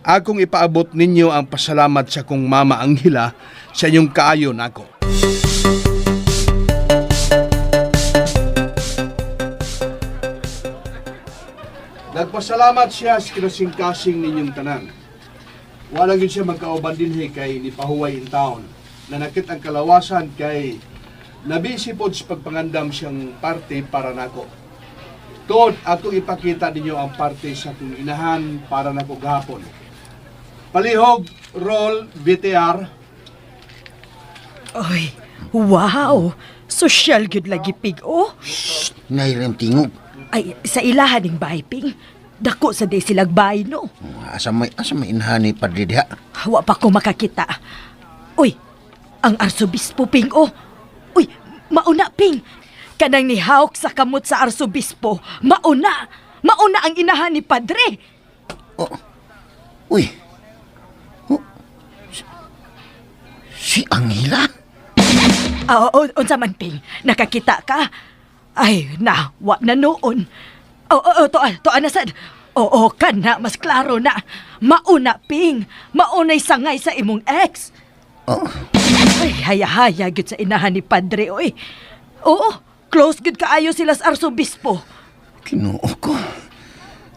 akong ipaabot ninyo ang pasalamat sa kong mama Angela sa inyong kaayo nako. Nagpasalamat siya sa kinasingkasing ninyong tanan. Wala gyud siya magkauban dinhi kay ni pahuway in town. Nanakit ang kalawasan kay nabisi pod sa pagpangandam siyang parte para nako. Tuod atong ipakita ninyo ang parte sa akong inahan para nako gahapon. Palihog, roll, VTR.
Oy, wow. Social gyud lagi, Pig, oh.
Nairam tingog.
Ay, sa ilahan ning bahay, Ping. Dako sa di silag bay, no?
Asa may inahan ni Padre diha?
Wa pa ko makakita. Uy, ang arsobispo, Ping, oh. Uy, mauna, Ping. Kanang nihawk sa kamot sa arsobispo, mauna. Mauna ang inahan ni Padre.
Oh. Uy. Oh. Si Angela?
Ah, oo, unsa man, Ping? Nakakita ka? Ay, na, wa na noon. Oo, oo, toa, toa na sad. Oo, kana, mas klaro na. Mauna, Ping. Mauna'y sangay sa imong ex.
Oh.
Ay, haya-haya gyud sa inahan ni Padre, oy. Oo, close gyud kaayo sila sa arsobispo.
Kinoo ko.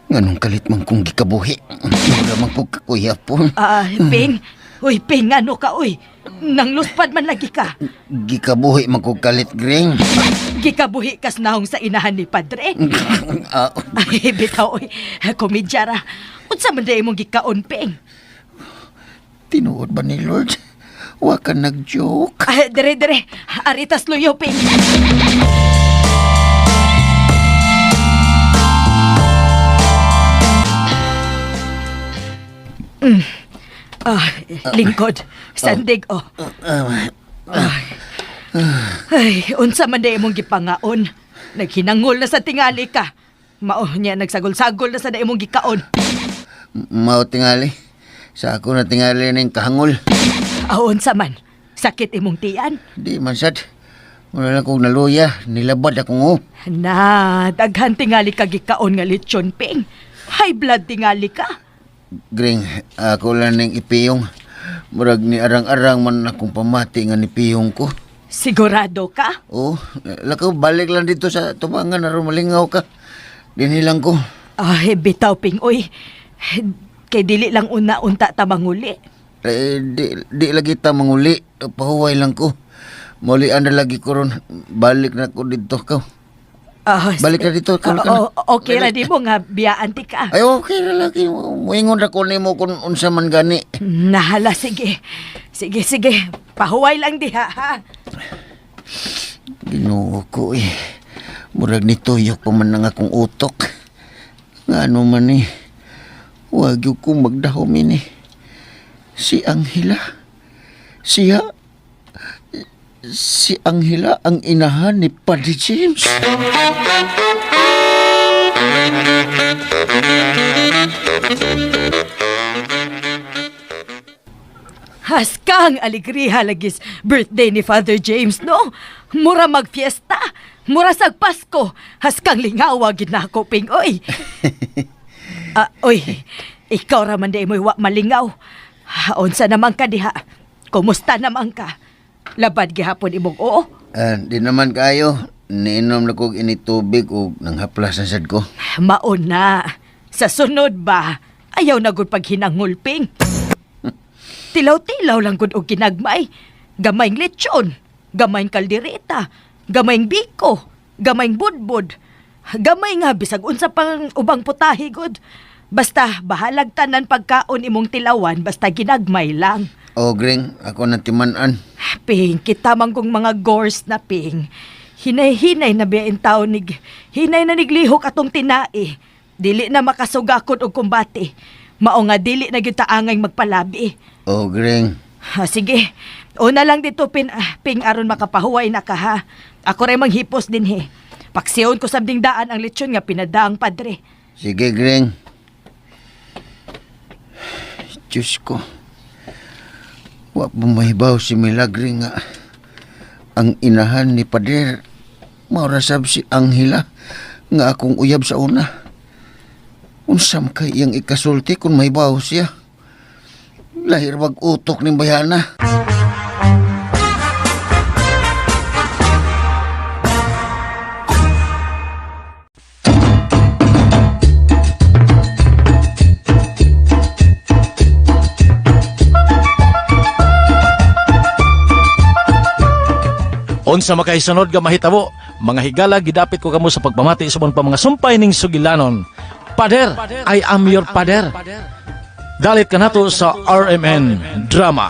Nganong kalit man kong gikabuhi. Wala man ko kakuyapon.
Ah, Ping. Uy, Ping, ano ka, uy? Nangluspad man lagi ka.
Gikabuhi man ko kalit, Gring.
Gikabuhi kas nahong sa inahan ni Padre.
Ah,
Ay, bitaw, oy. Komedya ra. Unsa man day imong gikaon, Ping?
Tinuod ba ni Lord? Wa ka nag-joke?
Ay, dere, dere. Aritas luyo, Ping. Ah, lingkod. Sandig, oh. Ay. Ay, unsa man day imong gipangaon. Naghinangol na sa tingali ka. Mao niya nagsagol-sagol na sa imong gikaon.
Mao tingali. Sa ako na tingali ning kahangol.
Ah, unsa man. Sakit imong tiyan.
Di man sad. Wala lang kong naluya. Nilabad akong oh.
Na, daghan tingali ka gikaon nga lechon, Ping. High blood tingali ka.
Gring, ako lang ning ipiyong. Murag ni arang-arang man akong pamati nga nipiyong ko.
Sigurado ka?
Oh, lakaw, balik lang dito sa tubangan aron malingaw ka. Dinilang ko.
Ay, bitaw, Ping, oy. Kay dili lang una unta ta manguli.
Eh, di lagi ta manguli. Pahuway lang ko. Mulian na lagi ko ron. Balik na ko dito ka.
Ah,
Balik na dito,
Ah,
ka na.
oh, okay ra di mo nga biyaan ti ka.
Ay, okay na lagi. Muingon ra ko nimo kung unsa man gani.
Nahala, sige. Sige, sige. Pahuway lang diha, ha?
Ginoo ko eh. Murag nituyok pa man ang akong utok. Ngano man eh. Wag yun ko magdahom ini. Si Angela. Siya. Si Angela ang inahan ni Padre James.
Haskang alegriha lagis birthday ni Father James, no? Mura magfiesta. Mura sag Pasko. Haskang lingawa gid na ako, Ping, oy. Ah, oy, ikaw ra man di mo'y wa malingaw. Ha, unsa naman ka diha? Kumusta naman ka? Labad gihapon imong oo.
Ah, di naman kayo. Niinom na kog ini tubig o nanghaplas na sad ko.
Maon na. Sa sunod ba, ayaw na gud paghinangulping. Tilaw-tilaw lang gud og ginagmay. Gamayng lechon, gamayng kaldereta, gamayng biko, gamayng budbud. Gamay nga bisag unsa pang ubang putahe gud. Basta bahalag tanan pagkaon imong tilawan basta ginagmay lang.
O, Gring, ako na timan-an.
Ping, kita man kong mga gores na, Ping. Hinay-hinay na biyain tao nig hinay na niglihok atong tinai. Dili na makasugakot og kumbate. Mao nga dili na gyud taangay magpalabi.
O, Gring.
Ha, sige. Una lang dito pin, ah, Ping, aron makapahuway na ka ha. Ako ray manghipos din he. Paksiyon ko sa daan ang lechon nga pinadaang padre.
Sige, Gring. Diyos ko. Wa pa mahibaw si Milagre nga ang inahan ni Pader. Maurasab si Angela nga akong uyab sa una. Unsam kay iyang ikasulti kung mahibaw siya. Lahir wag utok ning bayana.
Unsa makaisunod nga mahitabo, mga higala gidapit ko kamo sa pagpamati sa pa mga sumpay ning sugilanon. Pader, I am your pader. Dalit kanato sa RMN Drama.